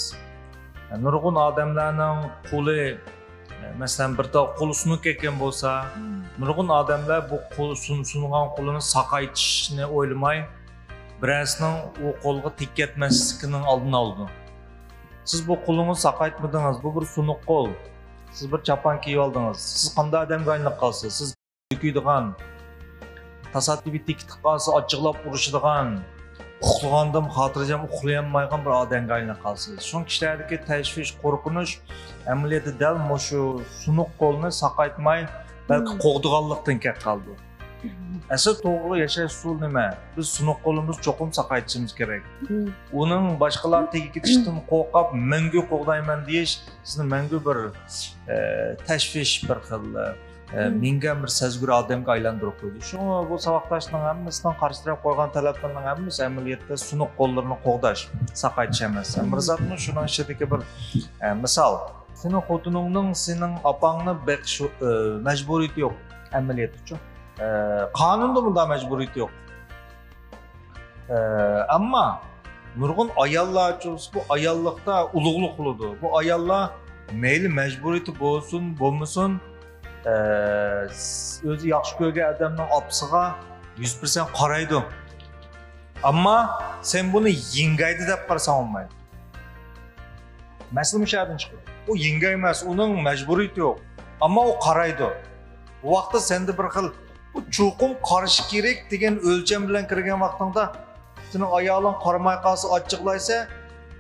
ئە، نۇرغۇن ئادەملەرنىڭ قولى، ئە، مەسىلەن، بىر تال قولى سۇنۇپ كەتكەن بولسا، مم. نۇرغۇن ئادەملەر بۇ قول، سۇن-، سۇنغان قولىنى ساقايتىشنى ئويلىماي، بىرەرسىنىڭ ئۇ قولغا تېگىپ كەتمەسلىكىنىڭ ئالدىنى ئالىدۇ. سىز بۇ قولىڭىزنى ساقايتمىدىڭىز، بۇ بىر سۇنۇق قول. سىز بىر چاپان كىيىۋالدىڭىز. سىز قانداق ئادەمگە ئايلىنىپ قالىسىز؟ سىز تۆكىدىغان، تاسادىپىي تېكىتىپ قالسا ئاچچىقلاپ ئۇرۇشىدىغان، ئۇخلىغاندىمۇ خاتىرجەم ئۇخلىيالمايدىغان بىر ئادەمگە ئايلىنىپ قالىسىز. شۇڭا كىشىلەردىكى تەشۋىش، قورقۇنچ ئەمەلىيەتتە دەل مۇشۇ سۇنۇق قولنى ساقايتماي، بەلكى مم. قوغدىغانلىقتىن كەپ قالىدۇ. ئەسلى توغرا ياشاش ئۇسۇلى نېمە؟ بىز سۇنۇق قولىمىزنى چوقۇم ساقايتىشىمىز كېرەك. مم. ئۇنىڭ باشقىلار تېگىپ كېتىشتىن قورقۇپ، مەڭگۈ قوغدايمەن دېيىش سىزنى مەڭگۈ بىر، ئە، تەشۋىش، بىر خىل، ئە، ئە، مم. مىنگەن بىر سەزگۈر ئادەمگە ئايلاندۇرۇپ قويدى. شۇڭا بۇ ساۋاقداشنىڭ ھەممىسىنىڭ، قارشى تەرەپ قويغان تەلەپلىرىنىڭ ھەممىسى ئەمەلىيەتتە سۇنۇق قوللىرىنى قوغداش، ساقايتىش ئەمەس. مم. مىرزاتمۇ شۇنىڭ ئىچىدىكى بىر، ئە، مىسال. سېنىڭ خوتۇنۇڭنىڭ سېنىڭ ئاپاڭنى بېقىش، ئە، مەجبۇرىيىتى يوق، ئەمەلىيەتتىچۇ. ئە، قانۇندا بۇنداق مەجبۇرىيىتى يوق. ئە، ئەمما نۇرغۇن ئاياللارچۇ، بۇ ئاياللىقتا ئۇلۇغلۇق قىلىدۇ. بۇ ئاياللار مەيلى مەجبۇرىيىتى بولسۇن، بولمىسۇن، ئە، ئۆزى ياخشى كۆرگەن ئادەمنىڭ ئاپىسىغا يۈز پىرسەنت قارايدۇ. ئەمما سەن بۇنى يىڭگايدى دەپ قارىساڭ بولمايدۇ. مەسىلە مۇشۇ يەردىن چىقىدۇ. ئۇ يىڭگايماس، ئۇنىڭ مەجبۇرىيىتى يوق. ئەمما ئۇ قارايدۇ. بۇ ۋاقىتتا سەندە بىر خىل، بۇ چوقۇم قارىشى كېرەك دېگەن ئۆلچەم بىلەن كىرگەن ۋاقتىڭدا، سېنىڭ ئايالىڭ قارىماي قالسا ئاچچىقلايسەن،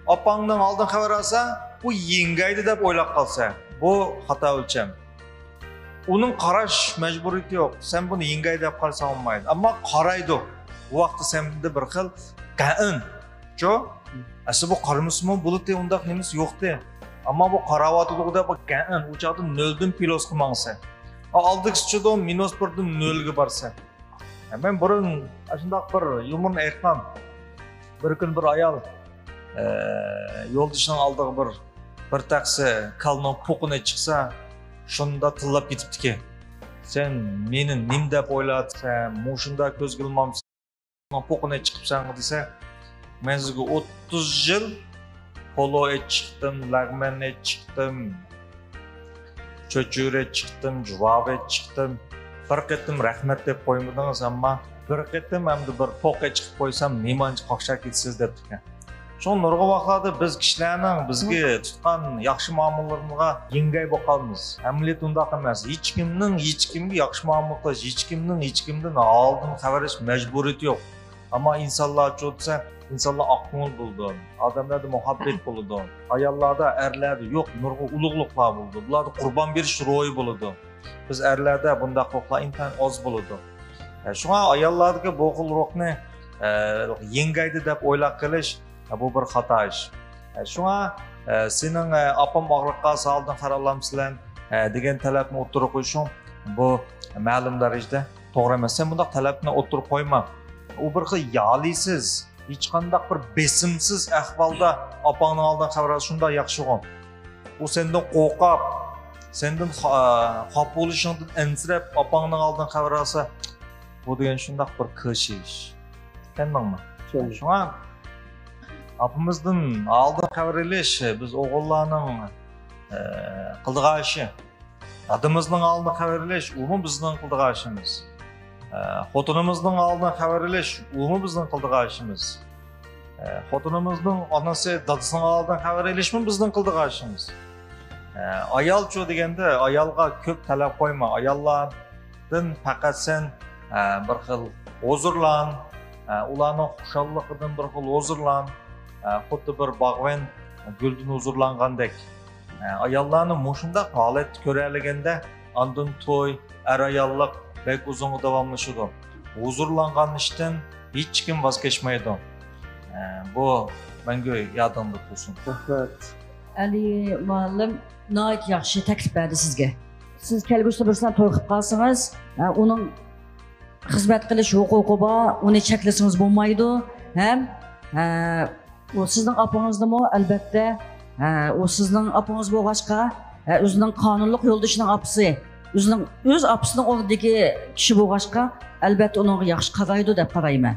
ئاپاڭنىڭ ئالدىن خەۋەر ئالسا، ئۇ يىڭگايدى دەپ ئويلاپ قالسا، بۇ خاتا ئۆلچەم. ئۇنىڭ قاراش مەجبۇرىيىتى يوق. سەن بۇنى يىڭگاي دەپ قارىساڭ بولمايدۇ. ئەمما قارايدۇ. بۇ ۋاقىتتا سەندە بىر خىل قەئىن. چۇ؟ ئەسلى بۇ قارىمىسىمۇ بولىدۇ، ئۇنداق نېمىسى يوقتى. ئەمما بۇ قاراۋاتىدۇ دەپ قەئىن. ئۇ چاغدا نۆلدىن پلۇسقا ماڭىسەن. ئا، ئالدىكىسى چىدۇ، مىنۇس بىردىن نۆلگە بارىسەن. مەن بۇرۇن ئاشۇنداق بىر يۇمۇرنى ئېيتقان. بىر كۈنى بىر ئايال، ئە، يولدىشىنىڭ ئالدىغا بىر، بىر تەخسە كالىنىڭ پوقىنى چىقسا، شۇندا تىللاپ كېتىپتىكەن. سەن مېنى نېمە دەپ ئويلاۋاتىسەن؟ مۇشۇنداق كۆزگە ئىلمامسەن؟ پوقىنى چىقىپسەن دېسە، مەن سىزگە ئوتتۇز يىل پولو ئېچىقتىم، لەغمەن ئېچىقتىم، چۆچۈرە چىقتىم، جۇۋاۋ ئېچىقتىم. بىر قېتىم رەھمەت دەپ قويمىدىڭىز، ئەمما بىر قېتىم ئەمدى بىر پوق ئېچىقىپ قويسام، نېمانچە قاقشاپ كېتىسىز دەپتىكەن. شۇڭا نۇرغۇن ۋاقىتلاردا بىز كىشىلەرنىڭ بىزگە تۇتقان ياخشى مۇئامىلىلىرىمىزغا يىڭگەي بولۇپ قالىمىز. ئەمەلىيەت ئۇنداق ئەمەس. ھېچكىمنىڭ ھېچكىمگە ياخشى مۇئامىلە قىلىش، ھېچكىمنىڭ ھېچكىمدىن ئالدىن خەۋەر ئېلىش مەجبۇرىيىتى يوق. ئەمما ئىنسانلارچۇ دېسە، ئىنسانلار ئاق كۆڭۈل بولىدۇ، ئادەملەردە مۇھەببەت بولىدۇ، ئاياللاردا، ئەرلەردە يوق نۇرغۇن ئۇلۇغلۇقلار بولىدۇ، بۇلاردا قۇربان بېرىش روھى بولىدۇ. بىز ئەرلەردە بۇنداق روھلار ئىنتايىن ئاز بولىدۇ. ئە، شۇڭا ئاياللاردىكى بۇ خىل روھنى، ئە، يىڭگايدى دەپ ئويلاپ قېلىش، ئە، بۇ بىر خاتا ئىش. ئە، شۇڭا، ئە، سېنىڭ، ئە، ئاپام ئاغرىپ قالسا ئالدىن خەۋەر ئالامسىلەر، ئە، دېگەن تەلەپنى ئوتتۇرىغا قويۇشۇڭ، بۇ مەلۇم دەرىجىدە توغرا ئەمەس. سەن بۇنداق تەلەپنى ئوتتۇرىغا قويما. ئۇ بىر خىل يالىسىز، ھېچقانداق بىر بېسىمسىز ئەھۋالدا ئاپاڭنىڭ ئالدىغا خەۋەر ئالسا شۇنداق ياخشىغۇ. ئۇ سەندىن قورقۇپ، سەندىن خا-، خاپا بولۇشۇڭدىن ئەنسىرەپ ئاپاڭنىڭ ئالدىغا خەۋەر ئالسا، بۇ دېگەن شۇنداق بىر كىشى ئىش. چۈشەندىڭمۇ؟ چۈشەندىم. شۇڭا ئاپىمىزدىن ئالدىن خەۋەر ئېلىش بىز ئوغۇللارنىڭ، ئە، قىلىدىغان ئىشى. دادىمىزنىڭ ئالدىدا خەۋەر ئېلىش، ئۇمۇ بىزنىڭ قىلىدىغان ئىشىمىز. ئە، خوتۇنىمىزنىڭ ئالدىدا خەۋەر ئېلىش، ئۇمۇ بىزنىڭ قىلىدىغان ئىشىمىز. ئە، خوتۇنىمىزنىڭ ئانىسى دادىسىنىڭ ئالدىدا خەۋەر ئېلىشمۇ بىزنىڭ قىلىدىغان ئىشىمىز. ئە، ئايالچۇ دېگەندە، ئايالغا كۆپ تەلەپ قويما. ئاياللاردىن پەقەت سەن، ئە، بىر خىل ھۇزۇرلان، ئە، ئۇلارنىڭ خۇشاللىقىدىن بىر خىل ھۇزۇرلان. ئە، خۇددى بىر باغۋەن گۈلدىن ھۇزۇرلانغاندەك. ئاياللارنى مۇشۇنداق ھالەتتە كۆرەلىگەندە، ئاندىن توي، ئەر-ئاياللىق بەك ئۇزۇنغا داۋاملىشىدۇ. ھۇزۇرلانغان ئىشتىن ھېچكىم ۋاز كەچمەيدۇ. بۇ مەڭگۈ يادىڭدا تۇرسۇن. رەھمەت. ئەلى مۇئەللىم ناھايىتى ياخشى تەكلىپ بەردى سىزگە. سىز كەلگۈسىدە بىرسىلەن توي قىلىپ قالسىڭىز، ئۇنىڭ خىزمەت قىلىش ھوقۇقى بار، ئۇنى چەكلىسىڭىز بولمايدۇ. ھەم، ئە، ئۇ سىزنىڭ ئاپىڭىزنىمۇ، ئەلبەتتە، ئە، ئۇ سىزنىڭ ئاپىڭىز بولغاچقا، ئە، ئۆزىنىڭ قانۇنلۇق يولدىشىنىڭ ئاپىسى، ئۆزىنىڭ، ئۆز ئاپىسىنىڭ ئورنىدىكى كىشى بولغاچقا، ئەلبەتتە ئۇنىڭغا ياخشى قارايدۇ دەپ قارايمەن.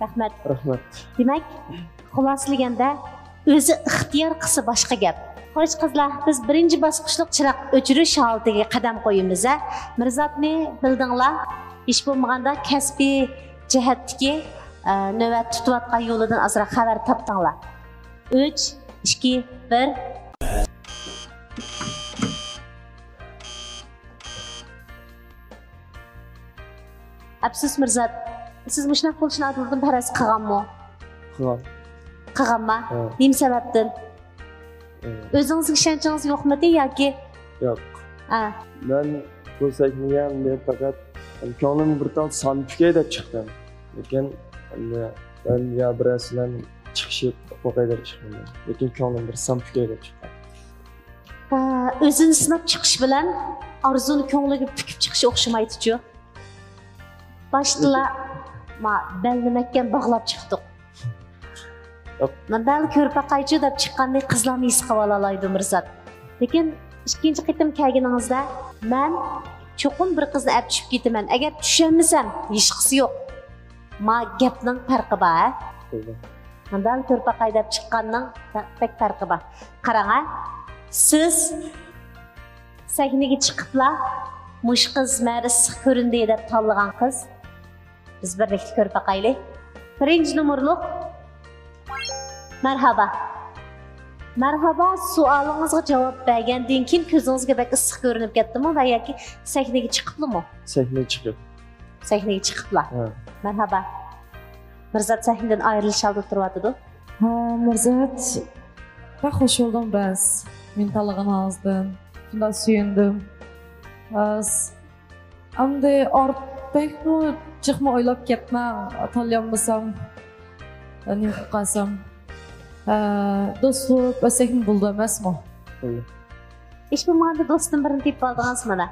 رەھمەت. رەھمەت. دېمەك، خۇلاسىلىگەندە، ئۆزى ئىختىيار قىلسا باشقا گەپ. خوش قىزلار، بىز بىرىنچى باسقۇچلۇق چىراغ ئۆچۈرۈش ھالىتىگە قەدەم قويىمىز ھە. مىرزاتنى بىلدىڭلار. ھېچ بولمىغاندا كەسپىي جەھەتتىكى، ئە، نۆۋەت تۇتۇۋاتقان يولىدىن ئازراق خەۋەر تاپتىڭلار. ئۈچ، ئىككى، بىر. ئەپسۇس مىرزات، سىز مۇشۇنداق بولۇشىنى ئادىلدىن پەرەز قىلغانمۇ؟ قىلغان. قىلغانما؟ ھە. نېمە سەۋەبتىن؟ ھە. ئۆزىڭىزگە ئىشەنچىڭىز يوقمىدى ياكى؟ يوق. ھە. مەن بۇ سەھنىگە مەن پەقەت كۆڭلۈم بىر تال سان پۈكەي دەپ چىقتىم. لېكىن ئەمدى مەن يا بىرەرسى بىلەن چىقىشىپ باقاي دەپ چىقمىدىم. لېكىن كۆڭلۈم بىر سان پۈكەي دەپ چىققان. ئە، ئۆزىنى سىناپ چىقىش بىلەن ئارزۇنى كۆڭلىگە پۈكۈپ چىقىش ئوخشىمايدىچۇ. باشتىلا ما بەلنى مەھكەم باغلاپ چىقتۇق. ياق. مەن بەلنى كۆرۈپ باقايچۇ دەپ چىققاننى قىزلارمۇ ھېس قىلىۋالالايدۇ مىرزات. لېكىن ئىككىنچى قېتىم كەلگىنىڭىزدە مەن چوقۇم بىر قىزنى ئەپ چۈشۈپ كېتىمەن. ئەگەر چۈشەلمىسەم ھېچقىسى يوق. ما گەپنىڭ پەرقى بار ھە. مەن بەلنى كۆرۈپ باقاي دەپ چىققاننىڭ بەك پەرقى بار. قاراڭ ھە. سىز سەھنىگە چىقىپلا مۇشۇ قىز مەن ئىسسىق كۆرۈندى دەپ تاللىغان قىز. بىز بىرلىكتە كۆرۈپ باقايلى. بىرىنچى نومۇرلۇق. مەرھابا. مەرھابا، سوئالىڭىزغا جاۋاب بەرگەندىن كېيىن كۆزىڭىزگە بەك ئىسسىق كۆرۈنۈپ كەتتىمۇ ۋە ياكى سەھنىگە چىقىپلىمۇ؟ سەھنىگە چىقىپ. سەھنىگە چىقىپلا. ھە. مەرھابا. مىرزات سەھنىدىن ئايرىلىش ئالدىدا تۇرۇۋاتىدۇ. ھە، مىرزات، بەك خوش بولدۇم بەس. مېنى تاللىغىنىڭىزدىن شۇنداق سۆيۈندۈم. بەس. ئەمدى ئارت-، بەكمۇ جىقمۇ ئويلاپ كەتمەڭ، تاللىيالمىسام، نېمە قىلىپ قالسام. ھە، دوست بولۇپ ئۆتسەكمۇ بولىدۇ ئەمەسمۇ؟ بولىدۇ. ھېچ بولمىغاندا دوستتىن بىرىنى تېپىپ ئالدىڭىز مانا.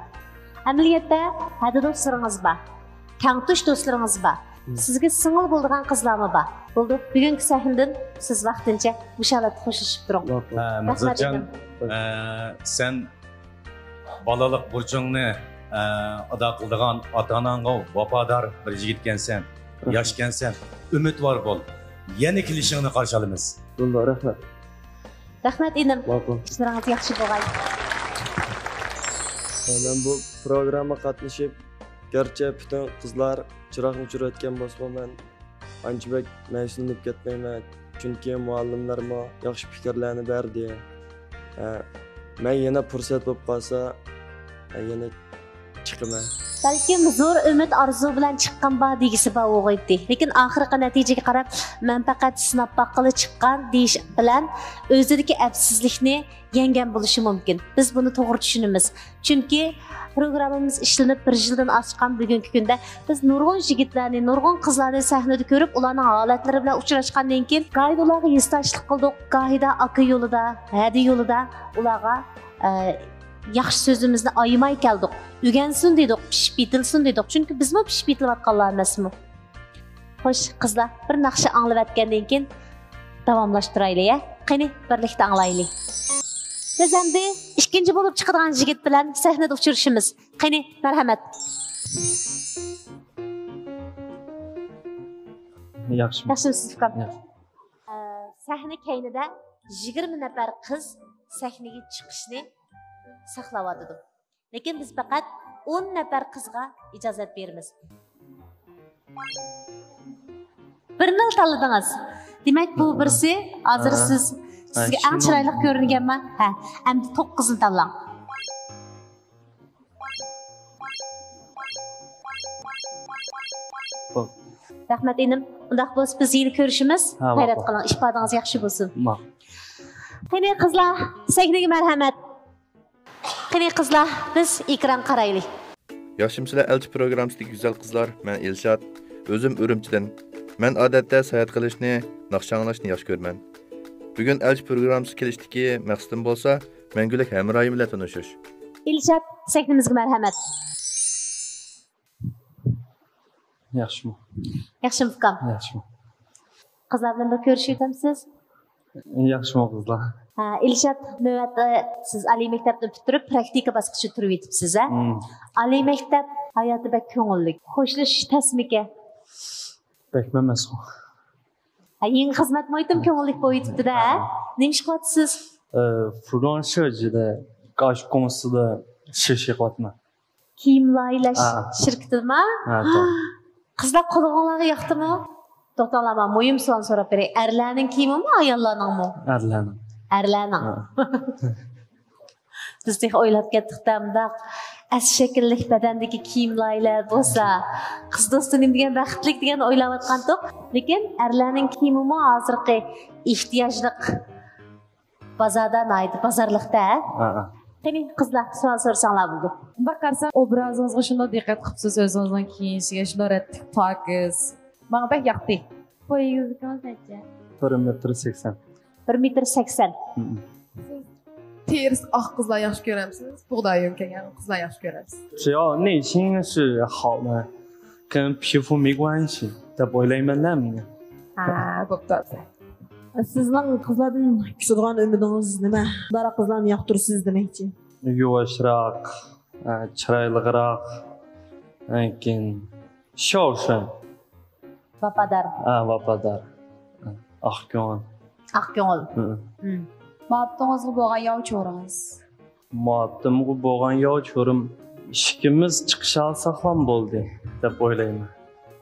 ئەمەلىيەتتە ھەدە دوستلىرىڭىز بار. تەڭتۇش دوستلىرىڭىز بار. مم. سىزگە سىڭىل بولىدىغان قىزلارمۇ بار. بولدى، بۈگۈنكى سەھنىدىن سىز ۋاقتىنچە مۇشۇ ھالەتتە خوشلىشىپ تۇرۇڭ. ھە، رەھمەت مىرزاتجان، ئېيتىڭ. ئە، سەن بالىلىق بۇرچۇڭنى، ئە، ئادا قىلىدىغان ئاتا-ئاناڭغا ۋاپادار بىر يىگىتكەنسەن، رەھمەت. ياشكەنسەن، ئۈمىدۋار بول. يەنە كېلىشىڭنى قارشى ئالىمىز. بولدى، رەھمەت. رەھمەت ئىنىم. ماقۇل. ئىشلىرىڭىز ياخشى بولغاي. مەن بۇ پروگراممىغا قاتنىشىپ، گەرچە پۈتۈن قىزلار چىراغنى ئۆچۈرۈۋەتكەن بولسىمۇ، مەن ئانچە بەك مەيۈسلىنىپ كەتمەيمەن. چۈنكى مۇئەللىملەرمۇ ياخشى پىكىرلەرنى بەردى. ھە، مەن يەنە پۇرسەت بولۇپ قالسا، ھە، يەنە چىقىمەن. بەلكىم زور ئۈمىد ئارزۇ بىلەن چىققان بار دېگۈسى بار بولغىيتتى. لېكىن ئاخىرقى نەتىجىگە قاراپ، مەن پەقەت سىناپ باققىلى چىققان دېيىش بىلەن ئۆزىدىكى ئەپسىزلىكنى يەڭگەن بولۇشى مۇمكىن. بىز بۇنى توغرا چۈشىنىمىز. چۈنكى پروگراممىمىز ئىشلىنىپ بىر يىلدىن ئاشقان بۈگۈنكى كۈندە بىز نۇرغۇن يىگىتلەرنى، نۇرغۇن قىزلارنى سەھنىدە كۆرۈپ، ئۇلارنىڭ ھالەتلىرى بىلەن ئۇچراشقاندىن كېيىن، گاھىدا ئۇلارغا ھېسداشلىق قىلدۇق، گاھىدا ئاكا يولىدا، ھەدە يولىدا ئۇلارغا، ئە، ياخشى سۆزىمىزنى ئايىماي كەلدۇق. ئۆگەنسۇن دېدۇق، پىشىپ يېتىلسۇن دېدۇق. چۈنكى بىزمۇ پىشىپ يېتىلىۋاتقانلار ئەمەسمۇ؟ خوش، قىزلار، بىر ناخشا ئاڭلىۋەتكەندىن كېيىن داۋاملاشتۇرايلى، ھە؟ قېنى، بىرلىكتە ئاڭلايلى. بىز ئەمدى ئىككىنچى بولۇپ چىقىدىغان يىگىت بىلەن سەھنىدە ئۇچرىشىمىز. قېنى، مەرھەمەت. ياخشىمۇ؟ ياخشىمۇسىز، ئۇكام؟ ياخشى. ئە، سەھنە كەينىدە يىگىرمە نەپەر قىز سەھنىگە چىقىشنى ساقلاۋاتىدۇ. لېكىن بىز پەقەت ئون نەپەر قىزغا ئىجازەت بېرىمىز. بىرنىلا تاللىدىڭىز. دېمەك، بۇ بىرسى ھازىر ھە. سىز، ھە، سىزگە ئەڭ شۇ. چىرايلىق كۆرۈنگەن ما؟ ھە، ئەمدى توققۇزنى تاللاڭ. بولدى. رەھمەت، ئىنىم. ئۇنداق بولسا بىز يەنە كۆرۈشىمىز. ھە، ماقۇل. غەيرەت قىلىڭ، ئىپادىڭىز ياخشى بولسۇن. ماقۇل. قېنى، قىزلار، سەھنىگە مەرھەمەت. قېنى قىزلار، بىز ئېكرانغا قارايلى. ياخشىمۇسىلەر ئەلچى پروگراممىسىدىكى گۈزەل قىزلار؟ مەن ئىلشات، ئۆزۈم ئۈرۈمچىدىن. مەن ئادەتتە ساياھەت قىلىشنى، ناخشا ئاڭلاشنى ياخشى كۆرىمەن. بۈگۈن ئەلچى پروگراممىسىغا كېلىشتىكى مەقسىتىم بولسا، مەڭگۈلۈك ھەمراھىم بىلەن تونۇشۇش. ئىلشات، سەھنىمىزگە مەرھەمەت. ياخشىمۇ؟ ياخشىمۇ، ئۇكام؟ ياخشىمۇ؟ قىزلار بىلەن بىر كۆرۈشۈۋېتەمسىز؟ ياخشىمۇ قىزلار؟ ھە، ئىلشات، نۆۋەتتە سىز ئالىي مەكتەپنى پۈتتۈرۈپ، پراكتىكا باسقۇچىدا تۇرۇۋېتىپسىز، ھە؟ مم. ئالىي مەكتەپ ھاياتى بەك كۆڭۈللۈك. خوشلىشىش تەسمىكى؟ بەكمۇ ئەمەسقۇ. ھە، يېڭى خىزمەت مۇھىتىمۇ كۆڭۈللۈك بولۇۋېتىپتۇ-دە، ھە؟ ھە. نېمە ئىش قىلىۋاتىسىز؟ ئە، فرېلانسېر جىدە، ئاشۇ كومسىدا ئىش، ئىش قىلىۋاتىمەن. كىيىم لايىھەلەش ھە. شىركىتىدىما؟ ھە، توغرا. قىزلار، قۇلىقىڭلارغا ياقتىمۇ؟ توختاڭلار، مەن مۇھىم سوئالنى سوراپ بېرەي. ئەرلەرنىڭ كىيىمىمۇ، ئاياللارنىڭمۇ؟ ئەرلەرنىڭ. ئەرلەرنىڭ. ھە. بىز تېخى ئويلاپ كەتتۇق-دە، مۇنداق ئەس شەكىللىك بەدەندىكى كىيىم لايىھەلەر بولسا، قىز دوستى نېمە دېگەن بەختلىك دېگەن ئويلاۋاتقانتۇق. لېكىن ئەرلەرنىڭ كىيىمىمۇ ھازىرقى ئېھتىياجلىق بازاردا ناھايىتى بازارلىقتا، ھە؟ ھە، ھە. قېنى، قىزلار، سوئال سورىساڭلار بولىدۇ. مۇنداق قارىسام، ئوبرازىڭىزغا شۇنداق دىققەت قىپسىز، ئۆزىڭىزنىڭ كىيىنىشىگە شۇنداق رەتلىك، پاكىز. ماڭا بەك ياقتى. بويىڭىزنىڭكى نەچچە؟ بىر مېتىر سەكسەن. بىر مېتىر سەكسەن. ھە، ھە. سىز؟ تېرىسى ئاق قىزلار ياخشى كۆرەمسىز؟ بۇغداي يۆنكەلگەن قىزلار ياخشى كۆرەمسىز؟ 只要内心是好的，跟皮肤没关系，这不会累闷那么。 ھە، بوپتۇ. سىزنىڭ قىزلاردىن كۈتىدىغان ئۈمىدىڭىز نېمە؟ مۇنداق قىزلارنى ياقتۇرىسىز دېمەكچى. يۇۋاشراق، ئە، چىرايلىقراق، ئاندىن كېيىن 孝顺. ۋاپادار. ھە، ۋاپادار. ئاق كۆڭۈل. ئاق كۆڭۈل. ھە. مۇھەببىتىڭىزگە بولغان ياۋا چورىڭىز. مۇھەببىتىمگە بولغان ياۋا چورۇم ئىككىمىز چىقىشالساقلام بولدى دەپ ئويلايمەن.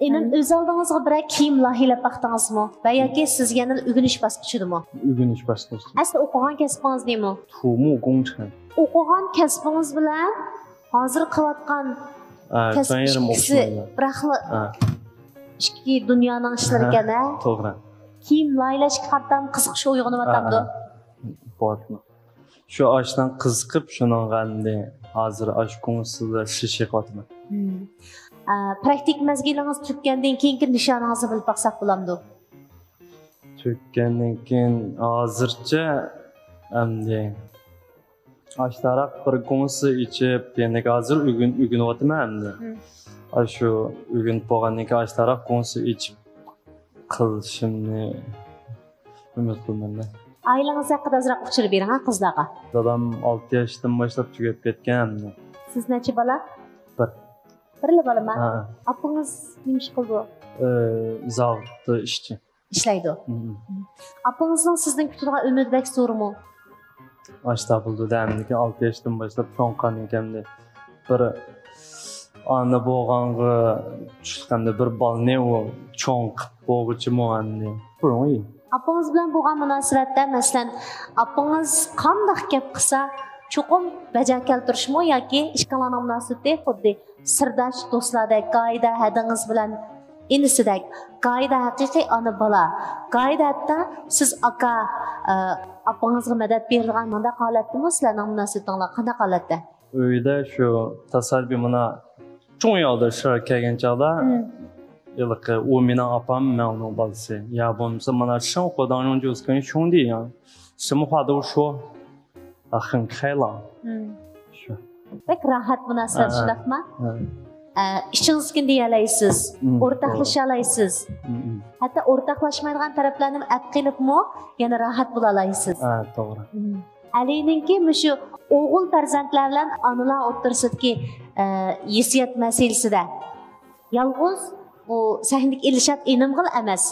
ئىنىم، ئۆز ئالدىڭىزغا بىرەر كىيىم لايىھەلەپ باقتىڭىزمۇ؟ ۋە ياكى سىز يەنىلا ئۆگىنىش باسقۇچىدىمۇ؟ ئۆگىنىش باسقۇچىدا. ئەسلى ئوقۇغان كەسپىڭىز نېمە؟ 土木工程. ئوقۇغان كەسپىڭىز بىلەن ھازىر قىلىۋاتقان ئە، كەسىپ جان يېرىم ئىككىسى ئوخشىمايدۇ. بىراقلا ئە، ئىككى دۇنيانىڭ ئىشلىرى ئىكەن ھە؟ توغرا. كىيىم لايىھەلەشكە قارىتا قىزىقىش ئويغىنىۋاتامدۇ؟ ئە، بولاتتىمۇ. شۇ ئاشۇنىڭ قىزىقىپ شۇنىڭغا ئەمدى ھازىر ئاشۇ كوڭسىدا شىش يېقىۋاتىمەن. ئە، پراكتىك مەزگىلىڭىز تۈگىگەندىن كېيىنكى نىشانىڭىزنى بىلىپ باقساق بولامدۇ؟ تۈگىگەندىن كېيىن ھازىرچە ئەمدى ئاشتاراق بىر كوڭسى ئېچىپ، يەنە ھازىر ئۆگىن-، ئۆگىنىۋاتىمەن ئەمدى. ئاشۇ ئۆگىنىپ بولغاندىن كېيىن ئاشتاراق كوڭسى ئېچىپ قىلىشىمنى ئۈمىد قىلىمەن. ئائىلىڭىز ھەققىدە ئازراق ئۇچۇر بېرىڭ ھە قىزلارغا. دادام ئالتە ياشتىن باشلاپ تۈگەپ كەتكەن ئەمدى. سىز نەچچە بالا؟ بىر. بىرلا بالىما؟ ھە. ئاپىڭىز نېمە ئىش قىلىدۇ؟ ئى، زاۋۇتتا ئىشچى. ئىشلەيدۇ. مم. ئاپىڭىزنىڭ سىزدىن كۈتىدىغان ئۈمىدى بەك زورمۇ؟ ئاشتا بولدى دەمدىكى ئالتە ياشتىن باشلاپ چوڭ قانىكەمدى. بىر ئانا بولغانغا چۈشلۈقەمدە بىر بالىنى ئۇ چوڭ قىپ بولغۇچىمۇ ئەمدى. بۇرۇڭ. ئاپىڭىز بىلەن بولغان مۇناسىۋەتتە، مەسىلەن، ئاپىڭىز قانداق گەپ قىلسا، چوقۇم بەجا كەلتۈرۈشمۇ ياكى ئىككىڭلارنىڭ مۇناسىۋىتى خۇددى سىرداش دوستلاردەك، گاھىدا ھەدىڭىز بىلەن ئىنىسىدەك، گاھىدا ھەقىقىي ئانا بالا، گاھىدا ھەتتا سىز ئاكا، ئە، ئاپىڭىزغا مەدەت بېرىدىغان مۇنداق ھالەتتىمۇ سىلەرنىڭ مۇناسىۋىتىڭلار قانداق ھالەتتە؟ ئۆيدە شۇ تاسادىپىي مانا چوڭ يولداشلار كەلگەن چاغدا ھېلىقى ئۇ مېنىڭ ئاپام، مەن ئۇنىڭ بالىسى. يا بولمىسا مانا 生活当中就是跟兄弟一样，什么话都说。 ئاخىن خەيلا. شۇ. بەك راھەت مۇناسىۋەت، شۇنداقمۇ؟ ئە، ئىچىڭىزدىكىنى دېيەلەيسىز، ئورتاقلىشالايسىز. ھەتتا ئورتاقلاشمايدىغان تەرەپلەرنى ئەپ قېلىپمۇ يەنە راھەت بولالايسىز. ھە، توغرا. ئەلىنىڭكى مۇشۇ ئوغۇل پەرزەنتلەر بىلەن ئانىلار ئوتتۇرىسىدىكى، ئە، ھېسسىيات مەسىلىسىدە يالغۇز بۇ سەھنىدىكى ئىلشات ئىنىمغىلا ئەمەس،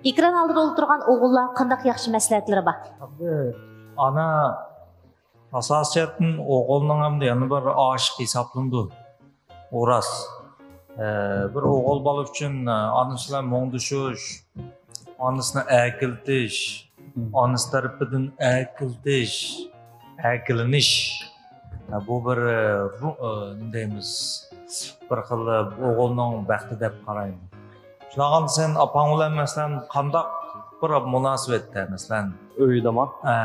ئېكران ئالدىدا ئولتۇرغان ئوغۇللارغا قانداق ياخشى مەسلىھەتلىرى بار؟ ئەمدى ئانا ئاساسىيەتتىن ئوغۇلنىڭ ئەمدى يەنە بىر ئاشىقى ھېسابلىنىدۇ. ئۇ راست. ئە، بىر ئوغۇل بالا ئۈچۈن، ئە، ئانىسى بىلەن مۇڭدىشىش، ئانىسىنى ئەركىلىتىش، ئانىسى تەرىپىدىن ئەركىلىتىش، ئەركىلىنىش. ئە، بۇ بىر، ئە، بۇ، ئە، نېمە دەيمىز؟ بىر خىل ئوغۇلنىڭ بەختى دەپ قارايمەن. شۇنداق سەن ئاپاڭ بىلەن، مەسىلەن، قانداق بىر مۇناسىۋەتتە، مەسىلەن؟ ئۆيدىما؟ ھە.